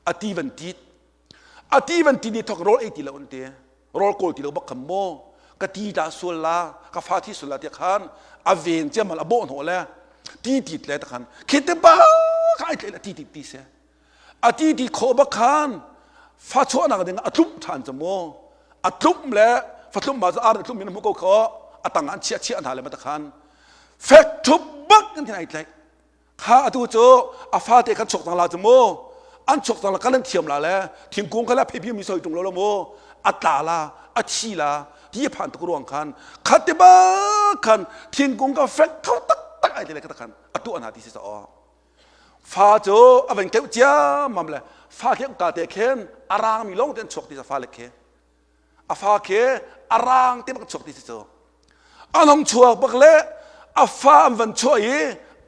[SPEAKER 1] a ti van tit A ti van ti ni thok rawl ei ti lo an ti. Rawl kawl ti lo bak kham maw? Ka ti ta sual la, ka fa thi sual la ti khan a ven ciamal a bawh hnawh le ti tit le ta khan khite ba kha ai tle ti tit ti se. A ti ti khawh bak khan fa chuahnak ding a tlumh ṭhan cu maw? A tlumh le fa tlumh ma cu ar tlumh min hmu ko kho a tang an chiah chiah hna le ma ta khan fek thup bak in thin ai tlaih. Kha atu cu a fate kan chuak cang la cu mu an chuak cang la kan an thiam la le thingkung kha le phei mi soi tung lo lo mu a tla la a thi la ti a phan tuk ruang khan khat te ba khan thingkung ka fek kho tak tak ai te le kha khan a tu ana ti si sa o fa cu a van keuh ciammam le fa keuh ka te khen a rang mi long te an chuak ti sa fa le khe A fa khi a rang te bak chuak ti si cu. An hong chuak bak le a fa an van chuah i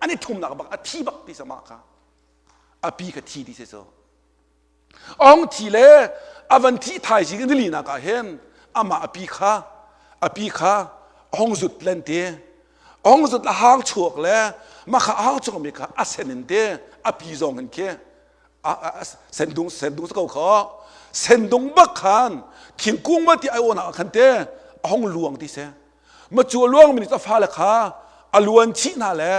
[SPEAKER 1] an i thumnak bak a thi bak ti sama kha. A pi kha thi ti si cu. A hong thi le a van thi thaizing in linak ah hin amah a pi kha a pi kha a hong zut len ti. A hong zut le hang chuak le mah kha a hang chuak mi kha a sen in te a pi zong in khi sendung sendung ko kho sendung bak khan thingkung ma ti ai ona khan te a hong luang ti se ma chu luang mi ta fa le kha a luan chi na le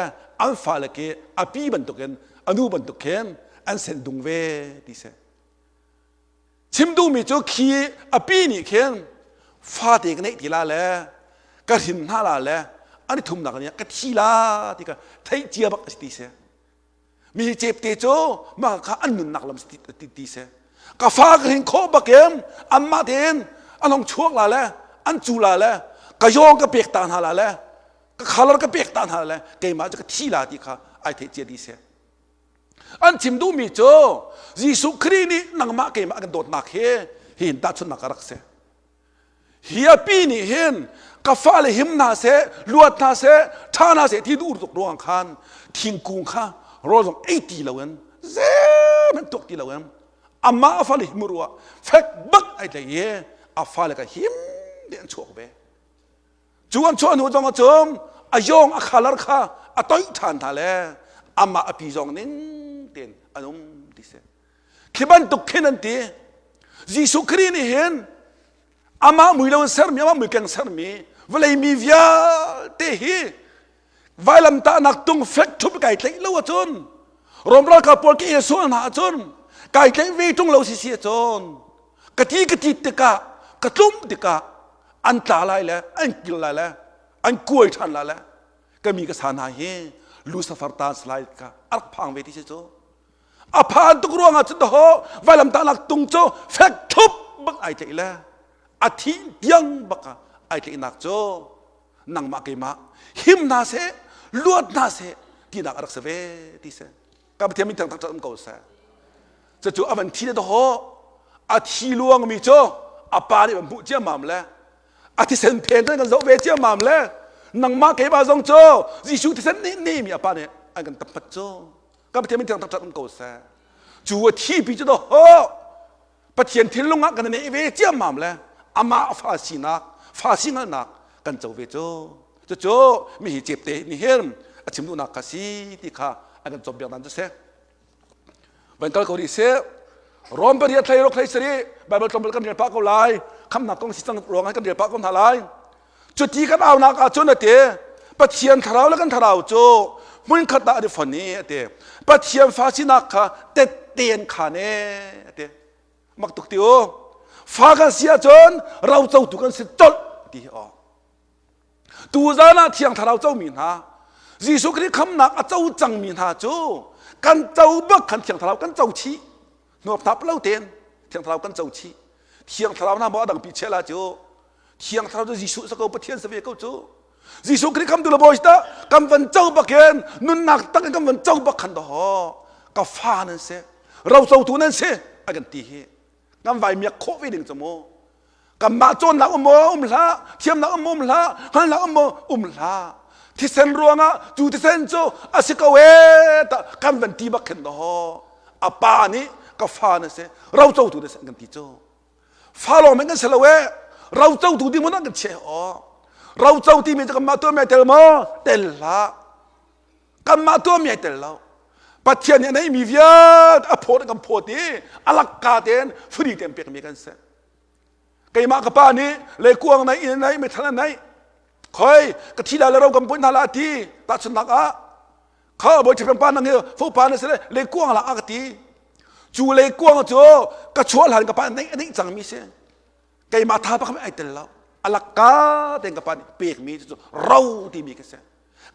[SPEAKER 1] an fa le ke a pi bantukin anu bantuk khin an sendung ve ti se chim duh mi cu khi a pi nih khin fate ka neih ti la le ka hrin hna la le an i thumnak nih ka thi la ti ka theih cia bak a si ti se Mi cepte cu mah kha an nunnak lam ti, ti si. Ka fa ka hrin khawh bakin anmah tein an hong chuak la le an cu la le ka yawng ka pek ta hna la le ka color ka pek ta hna la le keimah cu ka thi la ti kha ai theih cia dih si. An chim duhmi cu Jesuh Khrih nih nangmah keimah kan dawtnak hi hi hin tahchunhnak a rak si. Hi a pi nih hin ka fale him hna seh, luat hna seh, ṭha hna seh ti duh tuk ruang khan thingkung kha rawl zong ei ti loin zeihmanh tuak ti loin amah a fale him ruah fek bak ai tlei i a fale ka him te an chuak ve. Cu an chuah hnu zong ah a yawng a khalar kha a toih ṭhan hna le amah a pi zong ning tein an um ti si. Khi bantuk khin an ti. Jesuh Khrih nih hin amah mui lo in sermi, amah muikeng sermi vawlei mi vialte hi vailamtahnak tung fek ṭhup kai tlaih lo ahcun Rom ralkap pawl ka sual hna ahcun kai tlaih ve ṭung lo si si ahcun ka ti ka tit tikah ka tlum tikah an tla lai le an kil lai le an kuai ṭhan lai le ka mi ka sa hna hi Lucifer ta lai ka a rak phang ve ti si cu A phan tuk ruangah cun dahaw vailamtahnak tung cu fek thup bak ai tlaih le a thih tiang bak ah ai tlaihnak cu nangmah keimah him hna seh luat hna seh tinak a rak si ve ti si ka Pathian min thang um ko seh cucu a van thi le dahaw a thi luangmi cu a pa nih van hmuh ciammam le a thisen phen kan zoh ve ciammam le nangmah keimah zong cu Jesuh thisen nih nemi a pa nih an kan tappat cu Kan Pathian min thiang taktak um ko seh. Cu a thi pi cu ho Pathian thinlung ah kan neih ve ciammam le amah fa sinak fa si hngalhnak kan co ve cu. Cucu mi hi cepte nih hin a chim duhnak kha si ti kha an kan cawnpiak dan cu si. Van kal ko rih sih. Rom pariat thlei rok thlei sarih Bible tlawmpal kan rel pah ko lai. Khamnak kong si cang ruangah kan rel pah ko hna lai. Cuti kan aunak ahcun a ti Pathian thlarau le kan thlarau cu hmunkhat ah an i fon i a ti. Pathian fa sinak kha tette an khaan e a ti. Mak tuk ti u. Fa kan si ahcun rocotu kan si colh ti hi aw. Tuzan ah Thiang Thlarau comi hna, Jesuh Khrih khamnak a co cangmi hna cu kan co bak khan Thiang Thlarau kan co chih. Hnuaptap lo tein Thiang Thlarau kan co chih. Thiang Thlarau hna maw a dangpi chela cu Thiang Thlarau cu Jesuh sa ko Pathian sa ve ko cu. Jesuh Khrih khamtu le bawi ta kan van co bak in nunnak tak in kan van co bak khan daw ka fa nan si rocotu nan si a kan ti hi kan vai miak khawh ve ding cu mu kanmah cawnnak um maw um hlah thiamnak um um hlah hngalhnak um maw um hlah thisen ruangah cu thisen cu a si ko ee ta kan van ti bak khin daw a pa nih ka fa na si rocotu na si kan ti cu fa lawng men kan si lo ee rocotu ding mun an kan chiah aw roco timi cu kanmah tuah mi tel maw tel hlah kanmah tuahmi ai tel lo Pathian nih a neihmi vialte a phawt kan phawt i a lakka tein free tein pekmi kan si keimah ka pa nih leikuang nei inn nei meithal nei khoi ka thi la le ro kan punh hna la ti tahchunhnak ah kha bawi ṭhepeng pa nang hi fo pa na si le leikuang la a ka ti cu leikuang cu ka chuah hlan ka pa neih a neih cangmi si keimah tha pakhat ai tel lo a lakka tein ka pa nih pekmi cu ro timi ka si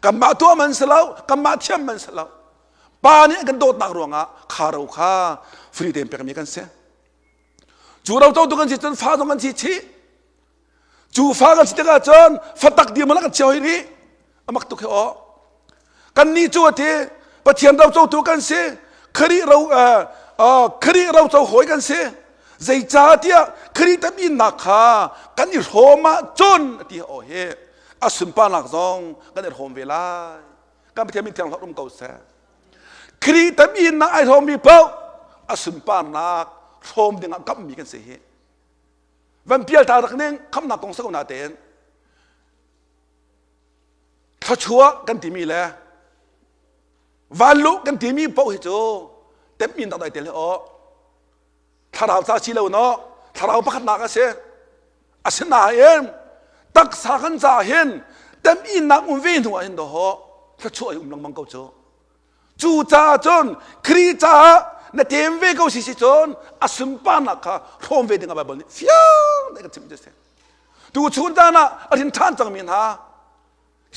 [SPEAKER 1] kanmah tuah man si lo kanmah thiam man si lo pa nih an kan dawtnak ruangah kha ro kha free tein pekmi kan si cu ro to tu kan si cun fa zong kan si chih cu fa kan si tikah cun fatak dir man kan chia hoi rih amak tuk he aw kan nih cu ati pathian ro cotu kan si Khrih ro Khrih ro co hawi kan si zeicahtiah Khrih taminnak kha kan i hrawm ahcun ati aw hi a sunparnak zong kan i hrawm ve lai kan Pathian min thiang um ko seh Khrih taminnak ai hrawmmi paoh a sunparnak hrawm dingah kamhmi kan si hi van pial ta rak ning khamnak kong sa ko na tein thluachuah kan timi le vanluh kan timi paoh hi cu temmin tak dai tel hi aw thlarau ca si lo no thlarau pakhatnak a si asinain taksa kan ca hin temhinnak um ve hnu ah hin dawh thluachuah hi um lengmang ko cu cu caah cun Khrih caah na tem ve ko si si cun a sunparnak kha hrawm ve ding ah Baibal nih fiang tein kan chimh ti si tu chun caan ah a rin ṭhan cangmi hna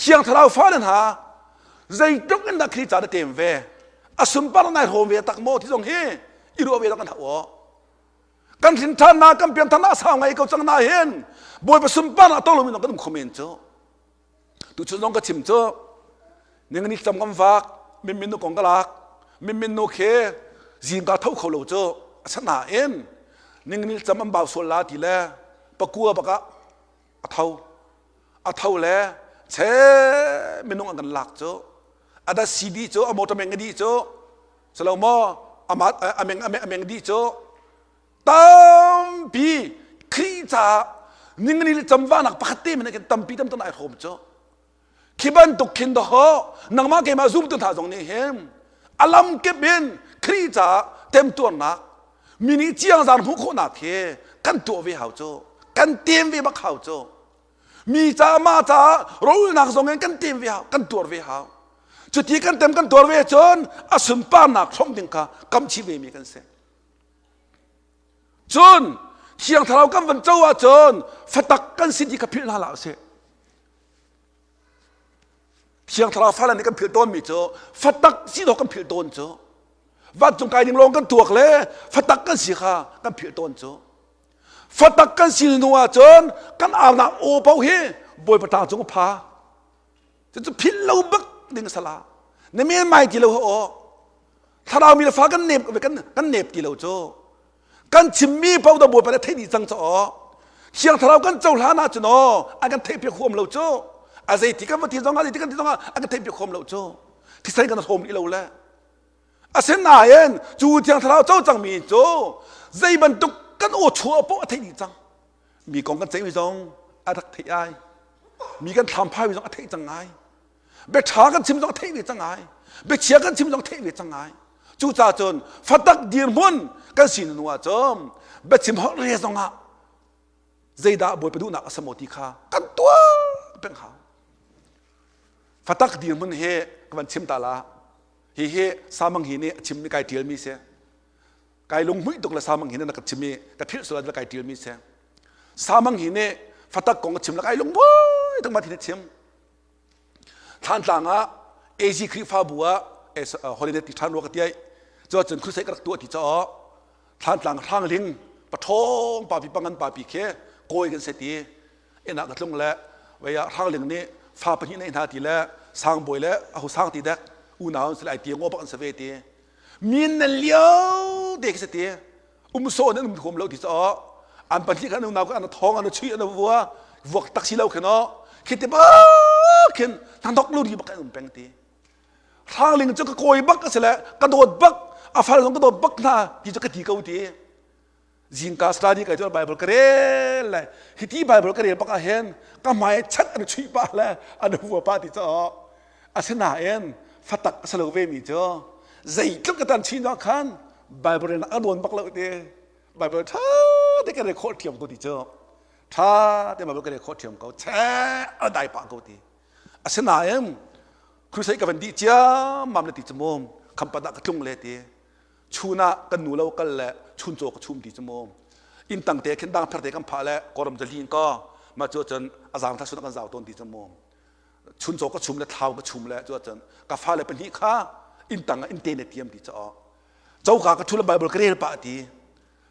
[SPEAKER 1] Siang Thlarau fale hna zeitluk in dah Khrih ca na tem ve a sunpar nai hrawm ve tak maw ti zong hi i ruah ve kan hau aw kan hrin ṭhannak kan pianthar a sau ngai ko cang na hin Bawipa sunparnak to lomi kan um kho men cu tuchun zong ka chim cu ningani cam kan vak min nu kong ka lak min min nu khi zingka tho kho lo cu a sanain ningani cam an bau sual la ti le pakua baka a tho a tho le che minung an kan lak cu a da CD cu a motor meng a dih cu silo maw ama a meng a meng dih cu tampi Khrih caah ningani le camvanak pakhat te men kan tampi tam tan ai hrawm cu khi bantuk khin dawh nangmah keimah zumtu hna zong nih hin a lam kip in Khrih caah temtuarnak mi nih ciangzar hmuh khawhnak hi kan tuah ve hau cu kan tem ve bak hau cu mi caah mah caah rawlnak zong in kan tem ve hau kan tuar ve hau cuti kan tem kan tuar ve cun a sunparnak hrawm ding kha kam chih ve mi kan si cun thiang thlarau kan van co ahcun fatak kan si ti kha philh hna hlah usih Thiang Thlarau fale nih kan philh tawnmi cu fatak si dawh kan philh tawn cu vancung kai ding lawng kan tuak le fatak kan si kha kan philh tawn cu fatak kan si hnu ah cun kan aunak aw paoh hi Bawipa tlang cung a pha cucu philh lo bak ding sala na men mai ti lo aw thlarau mi le fa kan nep kan kan nep ti lo cu kan chimmi paoh dah Bawipa nih a theih dih cang caw Thiang Thlarau kan cohlan ahcun aw an kan theihpiak huam lo cu a zeiti kan va ti zong ah zeiti kan ti zong ah an kan theihpiak huam lo cu thisen kan hrawm rih lo le asinain cu Thiang Thlarau co cangmi cu zei bantuk kan aw chuah paoh a theih dih cang mi kong kan ceihmi zong a rak theih ai mi kan thlam phai zong a theih cang ai biaṭha kan chim zong a theih ve cang ai biachia kan chim zong a theih ve cang ai cucaah cun fatak dirhmun kan si hnu ah cun biachim holh re zong ah zeidah bawipa duhnak a si maw ti kha kan tuah peng hau. Fatak dirhmun hi ka van chim ta la. Hihi Samang hi nih a chimmi kai ṭialmi si. Kai lunghmuih tuk le Samang hi nih na ka chim i ka philh sual ah kai ṭialmi si. Samang hi nih fatak kong a chim le kai lungbuai tuk ma thin a chim. Thlantlang ah AZ Khrihfabu ah holiday ti ṭhan rua ka tiai. Cu ahcun crusade ka rak tuah ti caah Thlantlang hrangling paṭhawng papi pangan papi khi kawi kan si ti. Inn ah ka tlung le vei ah hrangling nih fa pahnih nei hna ti le sangbawi le aho sang ti dek unau an si le ai ti ngaw bak an si ve ti. Min nan lio te khi si ti. Um so nan um huam lo ti caah an pahnih khan unau khan an thong an chui an vua vuak tak si lo khin o khi ti bak khin thanok lu ri bak an um peng ti. Hrangling cu ka kawi bak a si le ka dawt bak a fal zong ka dawt bak hna ti cu ka ti ko ti. Zingka study kai cu Bible ka rel le hiti Bible ka rel bak ah hin ka hmai chat an chuih pah le an hua pah ti caah asinain fatak a si lo ve mi cu zeitluk ka tan chin ah khan Bible rel a dawn bak lo ti Bible tha te ka rel khawh thiam ko ti cu tha te Bible ka rel khawh thiam ko che a dai pah ko ti asinain crusade ka van dih ciammam le ti cu mu khampat ah ka tlung le ti Chun ah kan nu lo kal le chuncaw ka chum ti cu mu. Inn tang te khin dang pher te kan phah le kawram zali ka ma cu cun a zang thla sun kan zau tawn ti cu mu. Chuncaw ka chum le thlau ka chum le cu cun ka fale pahnih kha inn tang ah inn te ne tiam ti cu coka ka thu le Bible ka rel pah ti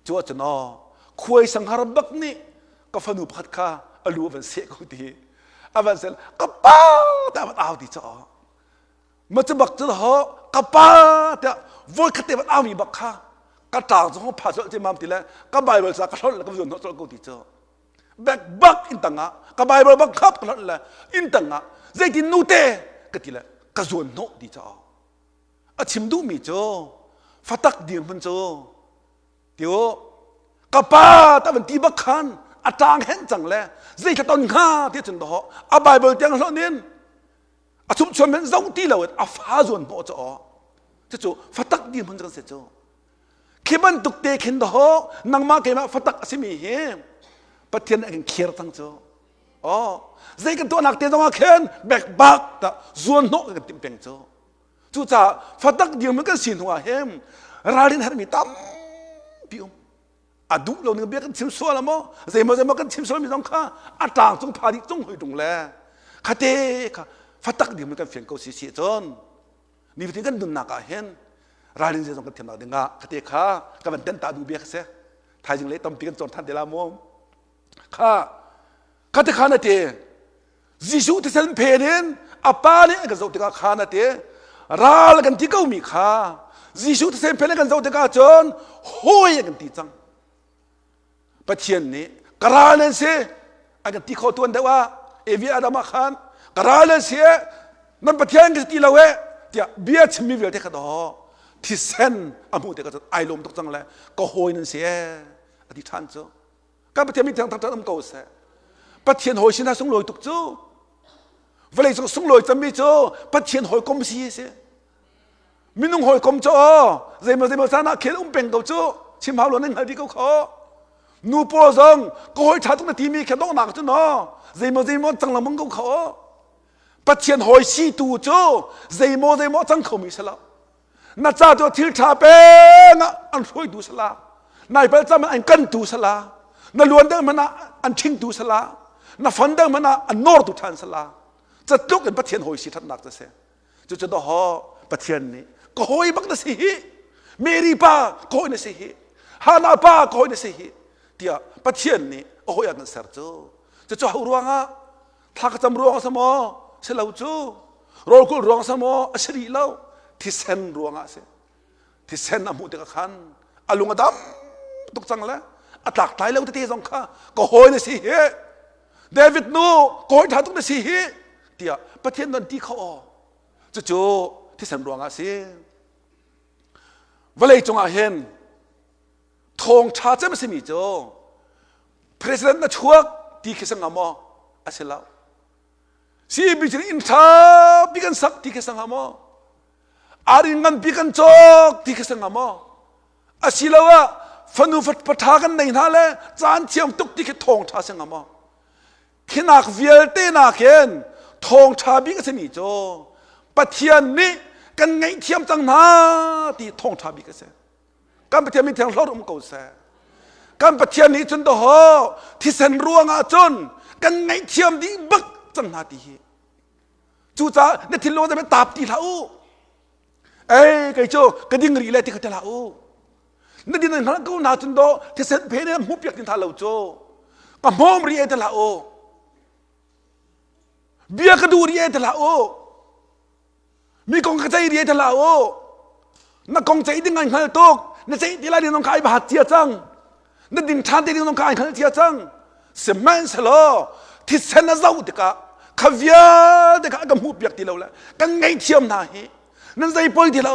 [SPEAKER 1] cu cun aw khuai sanghar bak nih ka fanu pakhat kha a lu a van seh ko ti a van seh ka pa ta van au ti cu Ma cu bak cu ho ka pa tiah voi khat te van aumi bak kha ka ṭang cu pha colh mam ti le ka Bible ca ka hlolh le ka zuan hnawh colh ko ti cu bek bak in tangah ka Bible bak khap ka hlolh le in tangah zeitin nu te ka ti le ka zuan hnawh ti cu a chim duhmi cu fatak dirhmun cu tiu ka pa ta van ti bak khan a ṭang hen cang le zei thla ton hnga ti cun doh a Bible tiang hlon in a chumchuan men zo ti lo in a fa zuan hnawh cu aw cucu fatak dirhmun kan si cu khi bantuk te khin daw nangmah keimah fatak a simi hi Pathian nih a kan khir cang cu aw zei kan tuahnak te zongah khin bek bak ta zuan hnawh kan timh peng cu cucaah fatak dirhmun kan si hnu ah hin ralrin herhmi tampi um a duh lo ning bia kan chim sual maw zeimaw zeimaw kan chim sual mi zong kha a tlang cung pha dih cung hoi tung le khate kha fatak ding kan fian ko si si cun nifatin kan nunnak ah hin ralrin zong kan thiamnak ding ah khate kha ka van ten ta duh bia kha si thaizing le tampi kan cawn than te la mu kha khate kha na te Jesuh thisen phen in a pa nih an kan zoh tikah khan a ti ral kan ti ko mi kha Jesuh thisen phen in kan zoh tikah cun hawi an kan ti cang Pathian nih ka ral nan si an kan ti kho tuan deuh ah Evi Adam ah khan ka ral nan si nan Pathian ka ti lo eh tiah bia chimmi vialte kha daw thisen a hmuh tikah cun ai lawm tuk cang le ka hawi nan si eh a ti ṭhan cu Kan Pathian min thiang thangṭhat um ko seh. Pathian hawi sin ah sunglawi tuk cu. Vawlei cung sunglawi cemmi cu Pathian hawikom si si. Minung hawikom cu aw zeimaw zeimaw caan ah khel um peng ko cu chim hau lo nan hngal dih ko kho. Nu pawl zong ka hawi ṭha tuk na timi kha donghnak cu no zeimaw zeimaw cang lengmang ko kho. Pathian hawi si tu cu zeimaw zeimaw cang khomi si lo. Na ca cu thil ṭha peng ah an hruaitu sala nai pal cam an kantu sala na luan deuh hmanh ah an ṭhingtu sala na fon deuh hmanh ah an nawrtu ṭhan sala catluk in Pathian hawi si ṭhatnak cu si cucu doho Pathian nih ka hawi bak na si hi Mary pa ka hawi na si hi Hannah pa ka hawi na si hi tiah Pathian nih a hawi ah kan ser cu cucu ho ruangah Thla ka cam ruang a si maw? Si lo cu. Rawlkulh ruang a si maw? A si rih lo. Thisen ruangah a si. Thisen a hmuh tikah khan a lung a dam tuk cang le a tlak tlai lo tete zong kha ka hawi na si hi. David nu ka hawi ṭha tuk na si hi tiah Pathian nan ti kho aw. Cucu thisen ruangah a si. Vawlei cungah hin thawngṭha cem a simi cu president na chuak ti khi si hnga maw a si lo CBC inn ṭha pi kan sak ti khi si hnga maw arin nganpi kan cawk ti khi si hnga maw asiloah fanu paṭha kan nei hna le caan thiam tuk ti khi thawngṭha si hnga maw khinak vialte nakin. Thawngṭha bik a simi cu Pathian nih kan ngaihthiam cang hna ti thawngṭha bik a si. Kan Pathian min thiang hlor um ko seh. Kan Pathian nih cun dawhaw thisen ruangah cun kan ngaihthiam dih bak cang hna ti hi. Cucaah na thinlung ah taap ti hlah u. Ei kei cu ka ding rih le ti kha ti hlah u. Na din nan hngalh ko na cun do thisen phe ne hmuh piak tin tha lo cu. Ka hmawm rih e ti hlah u. Bia ka duh rih e ti hlah u. Mi kong ka ceih rih e ti hlah u. Na kong ceih ding ai hngal tuk. Na ceih ti lai ding zong kha ai bahat cia cang. Na din ṭhan te ding zong kha ai hngal cia cang. Sihmanhsehlaw thisen a zoh tikah kha vialte kha a ka hmuh piak ti lo le kan ngaihthiam hna hi nan zei poi ti lo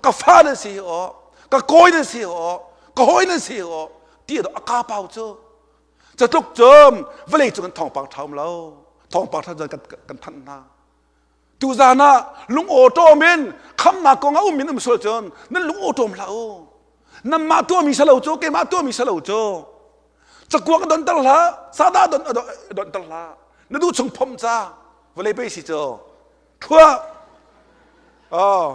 [SPEAKER 1] ka fa nan si aw ka kawi nan si aw ka hawi nan si aw ti a ka pau cu catluk cum vawlei cung in thawngpang ṭha um lo thawngpang ṭha kan kan thanh hna tuzan ah lung awṭawm in khamnak kong a um in um sual cun nan lung awṭawm hlah u nanmah tuahmi si lo cu keimah tuahmi si lo cu cakuak donter hlah sadah don donter hlah na duh chung phom ca vawlei pei si cu Thuah. Oh,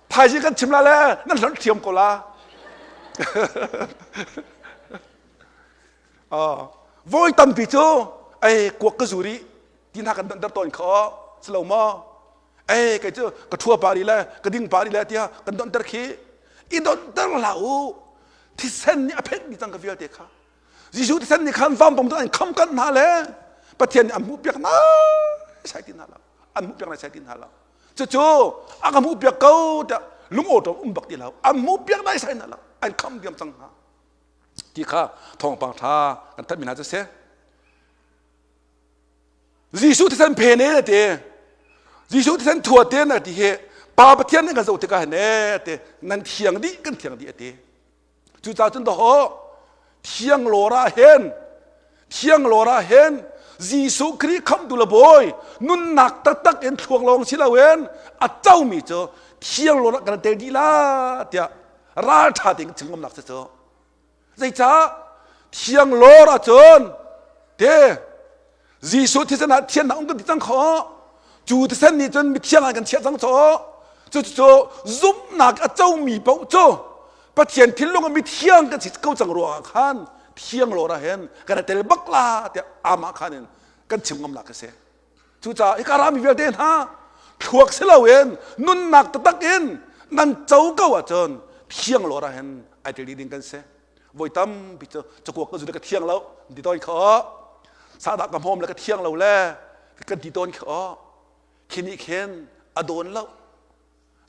[SPEAKER 1] thaizing kan chim la le nan hlonh thiam ko la. oh, voi tampi cu ei kuak ka zu rih ti hna kan donter tawn kho si lo maw? Ei kei cu ka thua pa ri le ka ding pa ri le tiah kan donter khi i donter hlah u thisen nih a phenh mi cang ka vialte kha Jesuh thisen nih khan vampang cu an kham kanh hna le Pathian nih an hmuh piak hna sai ti hna lo an hmuh piak hna sai ti hna lo cucu a ka hmuh piak ko tiah lung awṭawm um bak ti lo an hmuh piak nai sai hna lo an kham diam cang hna ti kha thawngpang ṭha kan thanh mi hna cu si Jesuh thisen phe ne ti Jesuh thisen thua te na ti hi Pa Pathian nih kan zoh tikah hin e ti nan thiang dih kan thiang dih a ti Cucaah cun dawh thiang lawr ah hin thiang lawr ah hin Jesuh Khrih khamhtu le bawi nunnak taktak in thluak lawng si loin a comi cu thiang lawr ah kan tel dih la tiah ralṭha tein chim ngamnak si cu. Zeicah thiang lawr ahcun te Jesuh thisen ah thiannak um kan ti cang kho. Cu thisen nih cun mithiang ah kan chiah cang caw. Cucu zumhnak a comi paoh cu Pathian thinlung ah mithiang kan si ko cang ruangah khan thiang lawr ah hin kan i tel bak la tiah amah khan in kan chim ngamnak a si. Cucaah hika rami vialte hna thluak si loin nunnak taktak in nan co ko ahcun thiang lawr ah hin ai tel dih ding kan si. Voi tampi cu cakuak ka zu le ka thiang lo ti tawn kha sahdah ka hmawm le ka thiang lo le kan ti tawn kha khi nih khin a dawn lo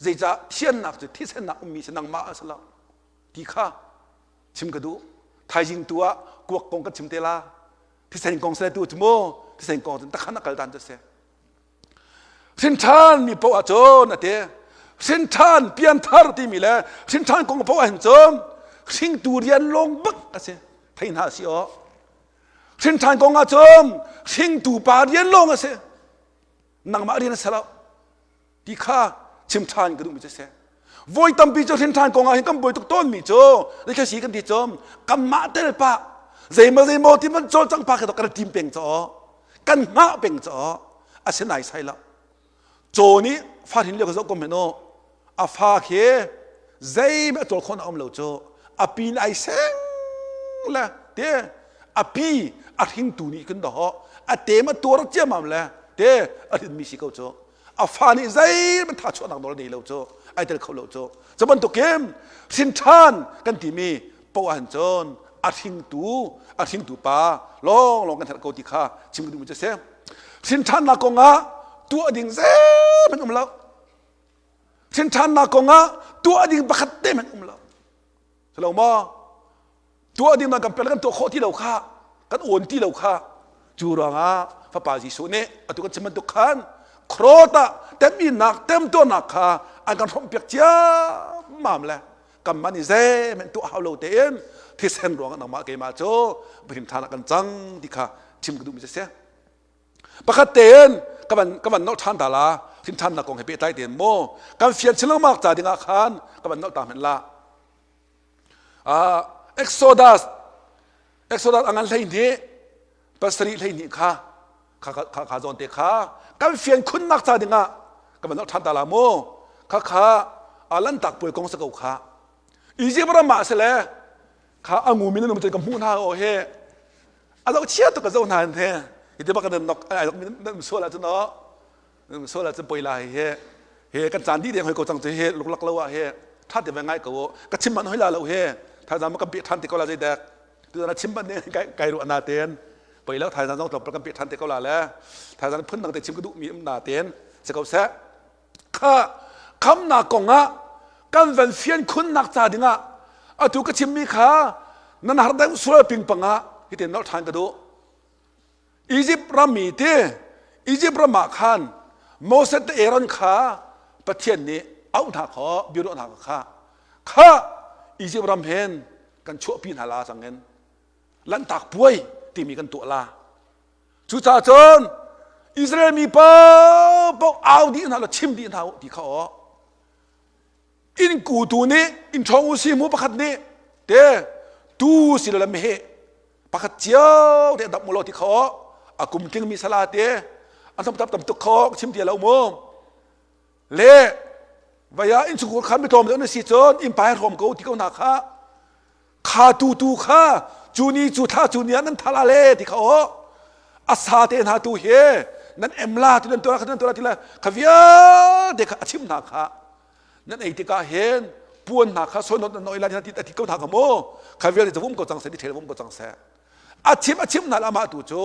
[SPEAKER 1] zeicah thiannak cu thisennak ummi si nangmah a si lo ti kha chim ka duh thaizing tu ah kuak kong kan chim te la thisen kong sile tu cu mu thisen kong cu takhan a kal dan cu si Hrinṭhan mi poah cun a ti. Hrinṭhan pianthar timi le hrinṭhan kong poah hin cun hringtu rian lawng bak a si. Thei hna si aw. Hrinṭhan kong ah cun hringtu pa rian lawng a si. Nangmah rian a si lo. Ti kha chim ṭhan ka duhmi cu a si. Voi tampi cu hrinṭhan kong ah hin kan buai tuk tawnmi cu zeithil si kan ti cun kanmah tel pah zeimaw zeimaw ti man cawlcang pa khi kan tim peng caw kan hngah peng caw a si nai sai lo caw nih fa hrin lio ka zoh ko men u a fa khi zeihmanh a cawl khawh na um lo cu a pi nih ai seng le te a pi a hringtu nih kun dawh a tem a tuar ciamam le te a hrinmi si ko cu a fa nih zeihmanh tha chuahnak nawl nei lo cu ai tel kho lo cu cu bantukin hrin ṭhan kan timi poah han cun a hringtu a hringtu pa lawng lawng kan herh ko ti kha chim ka duhmi cu a si hrin ṭhannak kongah tuah ding zeihmanh um lo hrin ṭhannak kongah tuah ding pakhat te hmanh um lo Si lo maw? Tuah ding kan pek kan tuah khawh ti lo kha, kan awn ti lo kha. Cu ruangah Fapa Jesuh nih atu kan chim bantuk khan krawt ah teminnak temtuarnak kha an kan hrawmhpiak ciammam le kanmah nih zeihmanh tuah hau lo tein thisen ruangah nangmah keimah cu hrim ṭhan ah kan cang ti kha chim ka duhmi cu a si. Pakhat tein ka van ka van nolh ṭhan ta la hrim ṭhannak kong he pehtlai tein maw kan fian chin lengmang ca dingah khan ka van nolh ta hmanh la. Uh, Exodus Exodus a ngan 12 pasarih 12 kha. Kha kha kha zawn te kha kan fian khunnak ca dingah kan van ṭhan ta la mu. Kha kha lantak puai kong sa ko kha. Egypt ram ah sile kha a ngumi nan um cun ka hmuh hna o he a zoh chia tuk ka zoh hna he hi te bak nan nok ai nok nan sual ahcun o nan sual ahcun poi la he he kan caan dih deng hoi ko cang cu he luklak lo ah he tha te ngai ko ka chim man hoi la lo he thaizang ma kan pe than te ko la zei dek tu na chim ban ne kai ru na ten poi lo thaizang zong tlawmpal kan pe than te ko la le thaizang phun dang te chim ka duh mi um na ten se ko seh Kha khamnak kongah kan van fian khunnak ca dingah atu ka chimmi kha nan har deuh sual pingpang ah hitin nolh ṭhan ka duh. Egypt rammi ti Egypt ram ah khan Moses le Aaron kha Pathian nih auh hna khaw biaruah hna kha kha Egypt ram hen kan chuahpi hna la cangin lanhtak puai timi kan tuah la. Cucaah cun Israel mi paohpaoh au dih hna law chim dih hna u ti kha aw. Inn kutu nih inn ṭhawng u si mu pakhat nih te tu si lo meheh pakhat cio te dap mu law ti kha aw. A kum tling mi sala te an tam tam tuk kha aw chim ti lo mu. Le vaya inn chungkhur khan mi tlawm deuh na si cun inn pa he hrawm ko ti ko hna kha. Kha tu tu kha cu ni cu thla cu ni ah nan thal ale ti kha aw a sa te hna tu he nan em la ti nan tuah nan tuah ti la kha vialte kha a chim hna kha nan ei tikah hin puan hna kha sonot nan noi la ti ti ko hna kha mu kha vialte cu vum ko cang seh ti thel vum ko cang seh a chim a chim hna la mah tu cu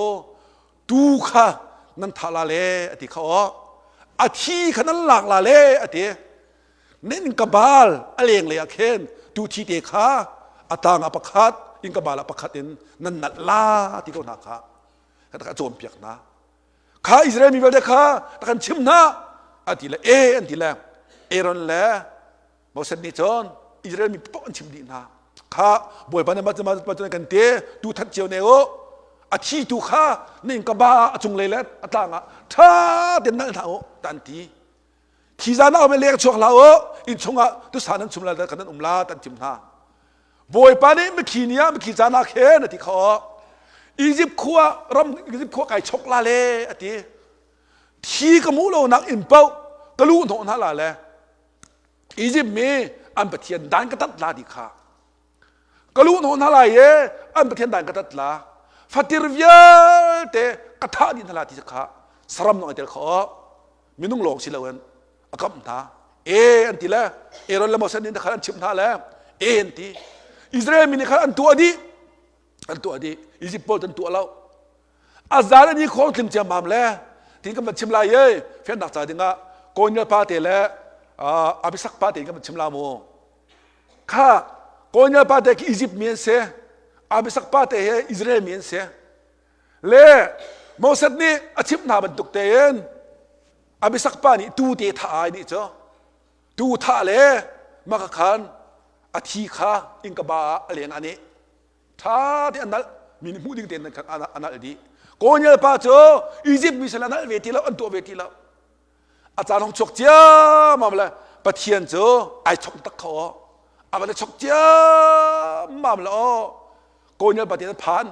[SPEAKER 1] tu kha nan thah la le a ti kha aw a thi kha nan lak la le a ti Nin ka bal a lenglei ah khin tu thi te kha a tang ah pakhat in ka bal ah pakhat in nan nalh la ti ko hna kha ka ka cawnpiak hna kha Israel mi vialte kha ta kan chim hna a ti le e an ti le Aaron le Moses nih cun Israel mi paoh an chim dih hna kha Bawipa nih mah cun kan te tu that cio ne u a thi tu kha ning ka ba a cung lei le a tlang ah ṭha tein nalh hna u ta an ti Thizan ah um leng chuak hlah u inn chungah tusa nan chum la kan nan um la tan tim hna Bawipa nih mikhi ni ah mikhi caan ah khin a ti kho Egypt khua ram Egypt khua kai chok la le a ti thi ka mu lo nak in paoh ka lu hnawh hna la le Egypt mi an pathian dan ka tat la ti kha ka lu hnawh hna lai i an pathian dan ka tat la fatir vialte ka thah dih hna la ti kha saram nong ai tel kho minung lawng si loin a kamh hna e an ti le Aaron le Moses nih khan an chimh hna le e an ti Israel mi nih khan an tuah dih an tuah dih Egypt pawl an tuah lo a zan an i khawng tling ciammam le tin kan van chim lai e fiannak ca dingah Konyal pa te le Abisak pa te in kan van chim la mu Kha Konyal pa te khi Egypt mi an si. Abisak pa te hi Israel mi an si. Le Moses nih a chimh hna bantuk tein Abisak pa nih tu te thah ai nih cu tu thah le maka khan a thi kha innka ba ah a leng ah nih tha te an nalh mi nih hmuh ding tein a nalh dih Konyal pa cu Egypt mi sal a nalh ve ti lo an tuah ve ti lo a caan hong chuak ciammam le Pathian cu ai chok tak kho a van i chok ciammam le aw konyal patin an phan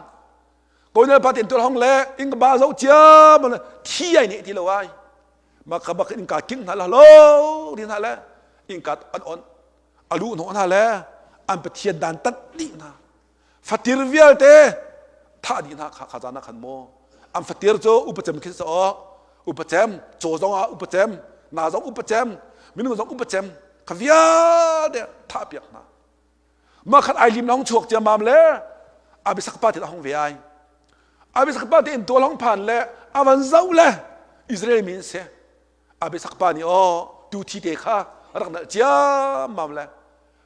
[SPEAKER 1] konyal patin tul hong le ing ba zo ciammam le thi ai ne ti lo ai maka bak in ka king hna la lo din hna le in ka an on alu hnawh hna le an pathian dan tat dih hna Fatir vialte thah dih hna kha kha zan ah khan maw an fatir cu upacem khi sa aw upacem caw zong ah upacem na zong upacem minung zong upacem kha vialte thah piak hna mah khat ai lim long chuak ciammam le abisak pa te hong ve ai abisak pa te in tual hong phan le avan zau le Israel mi an si Abisak pa nih aw tu thi te kha rak nalh ciammam le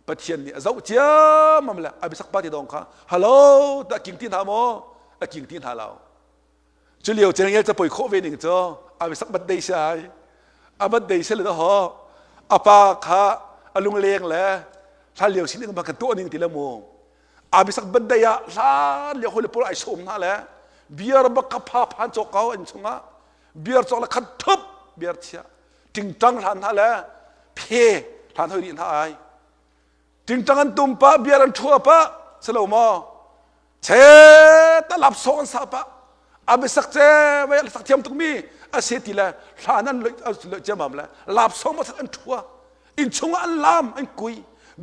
[SPEAKER 1] Pathian nih a zoh ciammam le Abisak pa te dong kha hello dah king ti hna maw a king ti hna lo cu lio cengel ca poi khawh ve ning cu Abisak bat dei si ai a bat dei si le ho a pa kha a lungleng le hlan lio sining bang kan tuah ning ti le mu Abisak bat dei ah hlan lio hoi le pawl ai sawm hna le beer bak kha pha phan cawk ko an chungah Beer cawk le khat thup beer chia tingtang hlan hna le phe hlan hoi rih hna ai tingtang an tum pa beer an thua pa silo maw che talap song an sa pa. A biasak ce vai sak thiam tukmi a se ti le hla nan loih ciamam le lap song ma an thua. Inn chungah an lam an kui.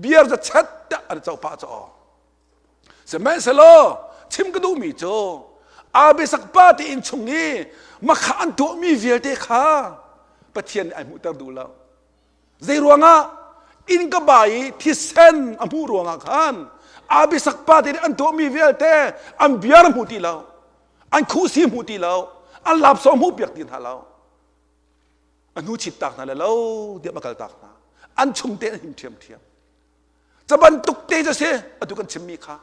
[SPEAKER 1] Beer za chat tiah an co pah caw. Sihmanhsehlaw chim ka duhmi cu Abisak pa te inn chung i makha an tuahmi vialte kha Pathian nih ai hmuhter duh lo. Zei ruangah inn ka ba i thisen a hmuh ruangah khan Abisak pa te nih an tuahmi vialte an biar hmu ti lo, an khuhsi hmu ti lo, an lapsawng hmuh piak ti hna lo. A hnu chit tak hna le lo tiah a kal tak hna. An chung te an him ṭhiamṭhiam. Ca bantuk te cu si atu kan chimmi kha.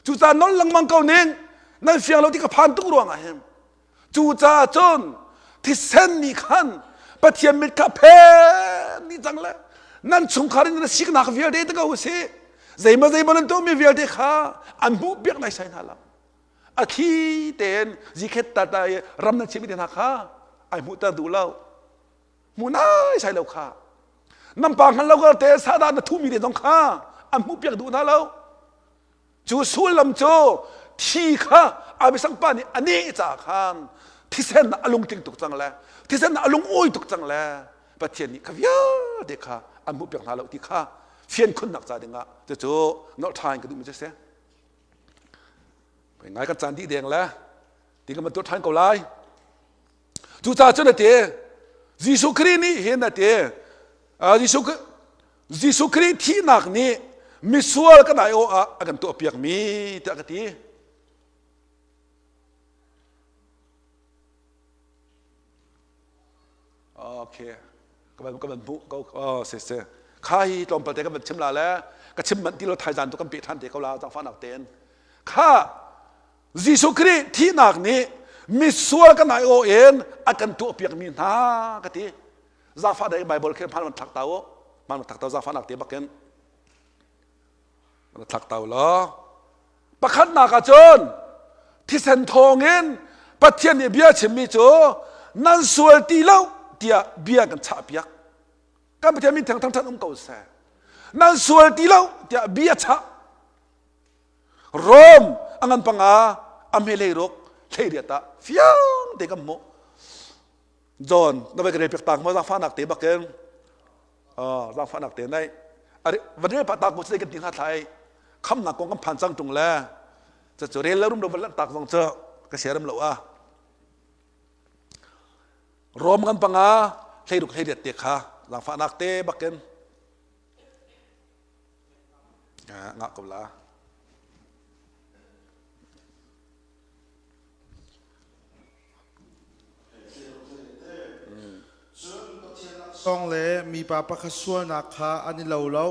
[SPEAKER 1] Cucaah nol lengmang ko ning nan fiang lo ti ka phan tuk ruangah hin. Cucaah cun thisen nih khan Pathian mit kha phen dih cang le nan chungkhar in na siknak vialte te ko usih. Zeimaw zeimaw nan tuahmi vialte kha an hmuh piak nai sai hna lo. A thli tein zikhet tata i ram nan chiahmi te hna kha ai hmuhter duh lo. Hmu nai sai lo kha. Nan pa hngal lo kar te sadah na thumi te zong kha an hmuh piak duh hna lo. Cu sullam cu thi kha Abisang pa nih a neh caah khan thisen a lungtling tuk cang le thisen a lungawi tuk cang le Pathian nih kha vialte kha an hmuh piak hna lo ti kha fian khunnak ca dingah cucu nolh ṭha in ka duhmi cu si. Ngai kan caan dih deng le ti kan van tuah ṭhan ko lai. Cucaah cun a ti Jesuh Khrih nih hin a ti Jesuh Jesuh Khrih thihnak nih misual kan aiawh ah a kan tuahpiakmi tiah ka ti. Okay. Ka van ka van hmuh ko. Oh, se se. Kha hi tlawmpal te ka van chim la le ka chim manh ti lo thaizan tu kan pe than te ko la zangfahnak tein. Kha Jesuh Khrih thihnak nih misual kan aiawh in a kan tuahpiakmi hna ka ti. Zaangfah dai Bible khi hmaan thlak ta u. Hmaan thlak ta zaangfahnak te bakin. Na thlak ta law. Pakhatnak ah cun thisen thawngin Pathian nih bia chimmi cu nan sual ti lo tiah bia kan chahpiak. Kan Pathian min theng thang um ko seh. Nan sual ti lo tiah bia chah. Rom a ngan panga a hme hlei ruk hlei riat ah fiang te kan hmuh. John na vai ka rel piak tak mo zaangfahnak te bakin zaangfahnak te nai va rel pa tak mo kan ti hna thlai khamnak kong kan phan cang tung le cu cu rel lo rum lo van lanh tak zong cu ka siaram lo a Rom kan panga hlei ruk hlei riat te kha zaangfahnak te bakin Ngah ko la.
[SPEAKER 2] Song le mipa pakhat sualnak kha an i lo lo.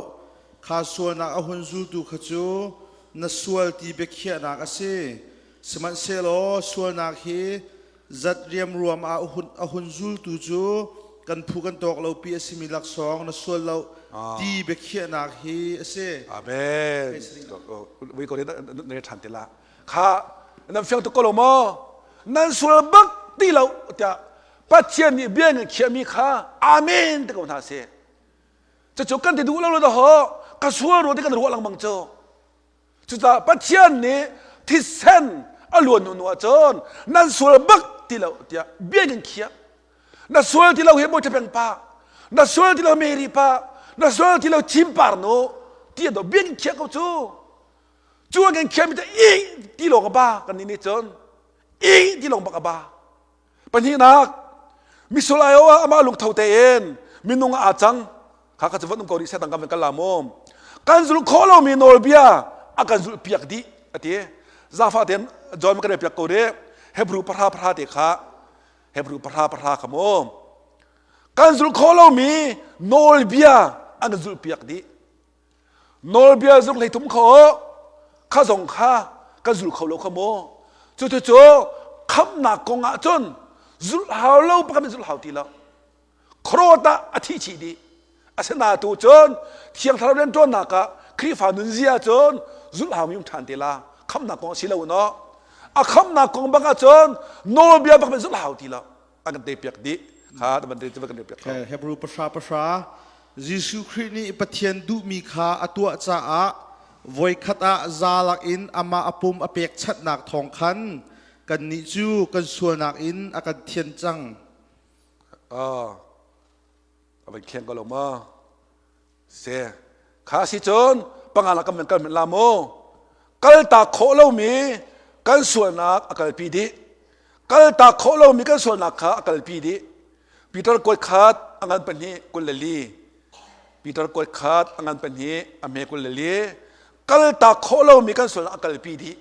[SPEAKER 2] Kha sualnak a hun zultu kha cu na sual ti biakhiahnak a si. Sihmanhsehlaw sualnak hi Zat riamruam ah a hun zultu cu kan phu kan tawk lopi a simi laksawng na sual lo ti biakhiahnak hi a si.
[SPEAKER 1] Amen. Vui ko ne ṭhan te la. Kha nan fiang tuk ko lo maw? Nan sual bak ti lo tiah Pathian nih bia nan khiahmi kha amen te ko hna seh. Cucu kan ti duh lo lo ho ka sual ruang ti kan ruah lengmang cu. Cucaah Pathian nih thisen a luan hnu ahcun nan sual bak ti lo tiah bia in khiah. Na sual ti lo hi Bawi Peng pa, na sual ti lo Mary pa, na sual ti lo Cimpar nu ti do bia in khiah ko cu. Cu an kan khiah mi te i ti lawng a ba kan nih nih cun i ti lawng bak a ba. Pahnihnak, misual aiawh ah amah lungtho tein minung ah aa cang. Kha kha cu van um ko rih seh dang kan van kal la mu. Kan zulh khawh lomi nawlbia a kan zulh piak dih a ti. Zaangfah tein John kan rel piak ko rih. Hebrew pahra pahra te kha Hebrew pahra pahra kha mu. Kan zulh khawh lomi nawlbia an kan zulh piak dih. Nawlbia zung hlei thum kho kha zong kha kan zul kho lo kha mu. Cu cu cu khamnak kong ah cun zulh hau lo pakhat in zulh hau ti lo. Khuaruat ah a thi chih dih. Asina tu cun Thiang Thlarau rianṭuannak ah Khrihfa nunzia cun zulh hau mi um ṭhan te la. Khamnak kong a si lo no. A khamnak kong bak ah cun nawlbia bak in zulh hau ti lo. An kan te piak dih. Kha van te kan te piak kho.
[SPEAKER 2] Hebrew pahra pahra Jesuh Khrih nih Pathian duhmi kha a tuah caah voikhat ah zalak in amah a pum a pekchanhnak thawng khan. Kannih cu kan sualnak in a kan thianh cang.
[SPEAKER 1] Ah, a van kheng ko lo ma? Se, kha si cun panga la kam kal la mu. Kaltak khawh lomi kan sualnak a kalpi dih. Kaltak khawh lomi kan sualnak kha a kalpi dih. Peter kuat khat a ngan pahnih 24. Peter kuat khat a ngan pahnih a hme 24. Kaltak khawh lomi kan sualnak a kalpi dih.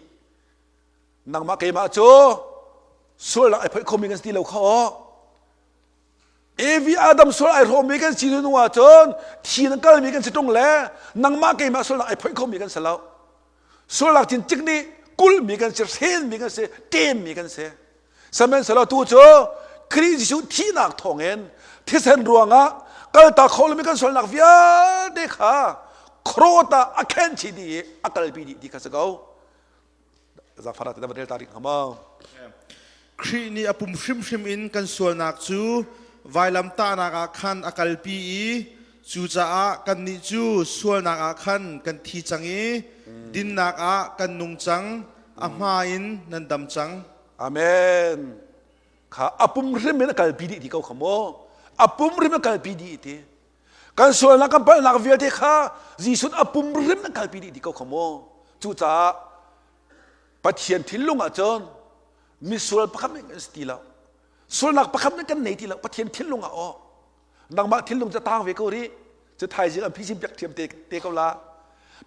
[SPEAKER 1] Nangmah keimah cu sualnak ai phoih khomi kan si ti lo kha aw. Evi Adam sual ai hrawmmi kan si hnu ah cun thi na kalmi kan si ṭung le nangmah keimah sualnak ai phoih khomi kan si lo. Sualnak cincik nih kulhmi kan si, hrenmi kan si, ṭemmi kan si. Sihmanhsehlaw tu cu Khrih Jesuh thihnak thawngin thisen ruangah kaltak kho lomi kan sualnak vialte kha krawt ah a khen chih dih i a kalpi dih ti kha si ko. Zafara te na rel ta rih hnga maw?
[SPEAKER 2] Khrih nih a pum hrimhrim in kan sualnak cu vailamtahnak ah khan a kalpi i cucaah kannih cu sualnak ah khan kan thi cang i dinnak ah kan nung cang a hma in nan dam cang.
[SPEAKER 1] Amen. Kha a pum hrim in a kalpi dih ti ko kha mu. A pum hrim a kalpi dih ti. Kan sualnak kan palhnak vialte kha Jesuh a pum hrim a kalpi dih ti ko kha mu. Cucaah Pathian thinlung ah cun misual pakhat men kan si ti lo. Sualnak pakhat men kan nei ti lo. Pathian thinlung ah aw. Nangmah thinlung cu tang ve ko rih. Cu thaizing an phisin piak thiam te, te ko la.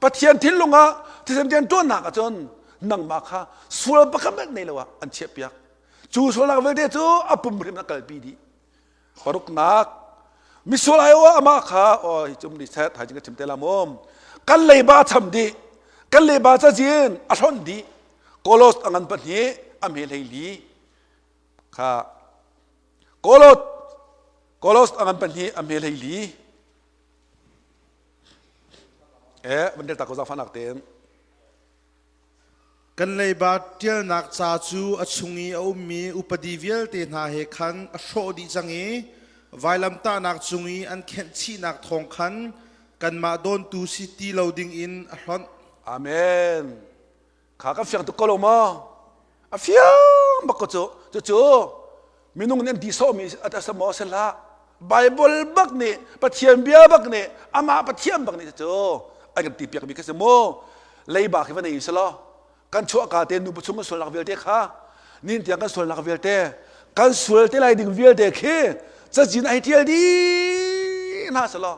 [SPEAKER 1] Pathian thinlung ah thisen rian ṭuannak ah cun nangmah kha sual pakhat men nei lo ah an chiah piak. Cu sualnak vialte cu a pum hrim a kalpi dih. Paruknak misual ai aw amah kha aw hi cum ni set thaizing ka chim te la mum kan leiba cham dih kan leiba cazin a hlonh dih Kolos a ngan pahnih a hme hlei li kha Kolos Kolos a ngan pahnih a hme hlei li eh van del ta ko zafanak tein
[SPEAKER 2] Kan leiba ṭialnak ca cu a chung i a ummi upadi vialte hna he khan a hrawh dih cang i vailamtahnak cung i an khenhchihnak thawng khan kanmah dawntu si ti lo dingin a hlonh.
[SPEAKER 1] Amen. Kha kan fiang tuk ko lo maw? A fiang bak ko cu. Cucu minung nih an ti sawhmi a si maw si hlah. Bible bak nih Pathian bia bak nih amah Pathian bak nih cu an kan ti piakmi kha si mu. Leiba khi va nei selaw kan chuahka te nupa chung kan sualnak vialte kha nin tiang kan sualnak vialte kan sual te lai ding vialte khi cazin ai tial dih hna selaw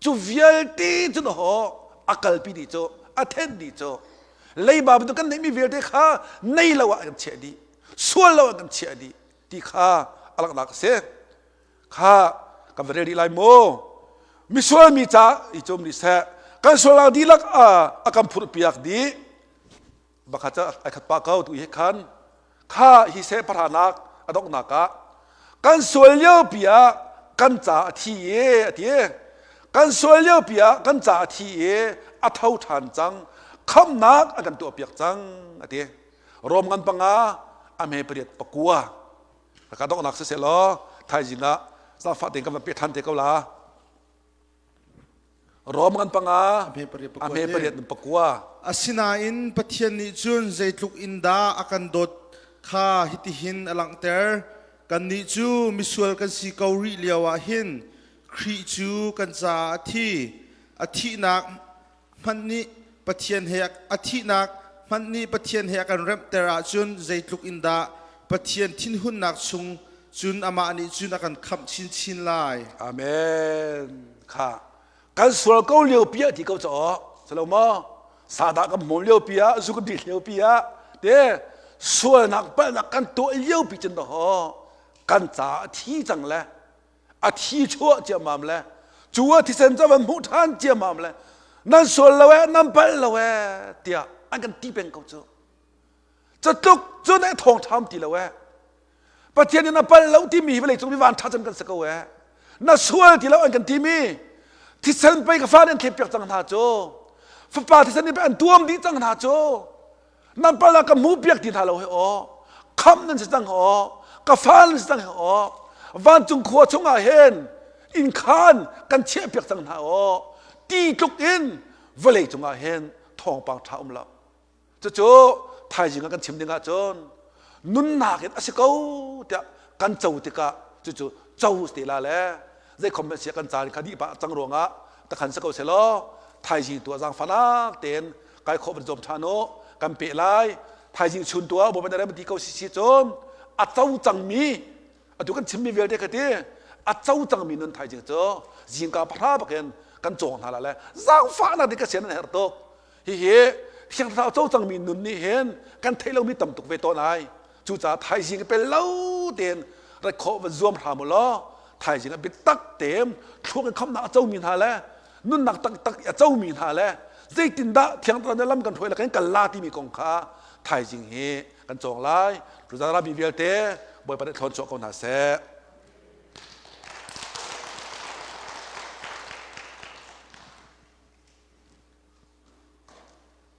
[SPEAKER 1] cu vialte cu na haw a kalpi dih cu a then dih cu leiba bantuk kan neihmi vialte kha nei lo ah kan chiah dih sual lo ah kan chiah dih ti kha a langhnak a si kha kan va rel rih lai mu misual mi ca i cum rih seh kan sualnak dihlak a kan phurh piak dih Bakhat cu ai khat pah ko tu hi khan kha hi seh pahranak a donghnak ah kan sual lio pi ah kan ca a thi i a ti kan sual lio pi ah kan ca a thi i a tho ṭhan cang khamnak a kan tuah piak cang a ti Rom ngan panga a hme pariat pakua ka donghnak siseh law thaizing ah zaangfah tein kan van peh ṭhan te ko la Rom ngan panga a hme pariat in pakua.
[SPEAKER 2] Asinain Pathian nih cun zeitluk in dah a kan dawt kha hitihin a langhter. Kannih cu misual kan si ko rih lioah hin Khrih cu kan caah a thi. A thihnak hmanh nih Pathian he a thihnak hmanh nih Pathian he a kan remhter ahcun zeitluk in dah Pathian thinhunnak chung cun amah nih cun a kan khamh chinchin lai.
[SPEAKER 1] Amen. Kha kan sual ko lio pi ah ti ko caw salo maw sadah kan hmawm lio pi ah zu kan dih lio pi ah te sualnak palhnak kan tuah lio pi cun ho kan ca a thi cang le a thi chuah ciammam le cu a thisen cu van hmuh ṭhan ciammam le nan sual lo ee nan palh lo ee tiah an kan ti peng ko cu catluk cu ne thawng ṭham ti lo ee Pathian in a palh lo timi hi vawlei cung mi van ṭha cem kan si ko ee na sual ti lo an kan timi thisen pei ka fa nih an thlep piak cang hna cu fapa thisen nih pei an tuam dih cang hna cu nan pal ah ka hmu piak ti hna lo he aw khamh nan si cang aw ka fa nan si cang he aw vancung khua chungah hin innkhan kan chiah piak cang hna aw ti tluk in vawlei cungah hin thawngpang ṭha um lo cucu thaizing ah kan chim ding ah cun. Nunnak in a si ko tiah kan co tikah cucu co te la le zeikhom hmanh sia kan caan kha dih pah cang ruangah takhan si ko selaw thaizing tu ah zaangfanak tein kai khawh van zuam ṭhan u, kan peh lai. Thaizing chun tu ah Bawipa rem ti ko si si cun a co cangmi, atu kan chimmi vialte kha ti a co cangmi nun thaizing cu zingka pahra bakin kan cawng hna la le zaangfahnak ding ka sian an herh tuk. Hihi Thiang Thlarau co cangmi nun nih hin kan theih lomi tam tuk ve tawn ai. Cucaah thaizing pel lo tein rat khawh va zuam hram u law thaizing ah biatak tein thluak in khamnak a comi hna le nunnak taktak a comi hna le zeitindah Thiang Thlarau nih lam kan hruai le kan kal la timi kong kha thaizing hi kan cawng lai. Tuzan rami vialte Bawipa nih thlawn chuah ko hna seh.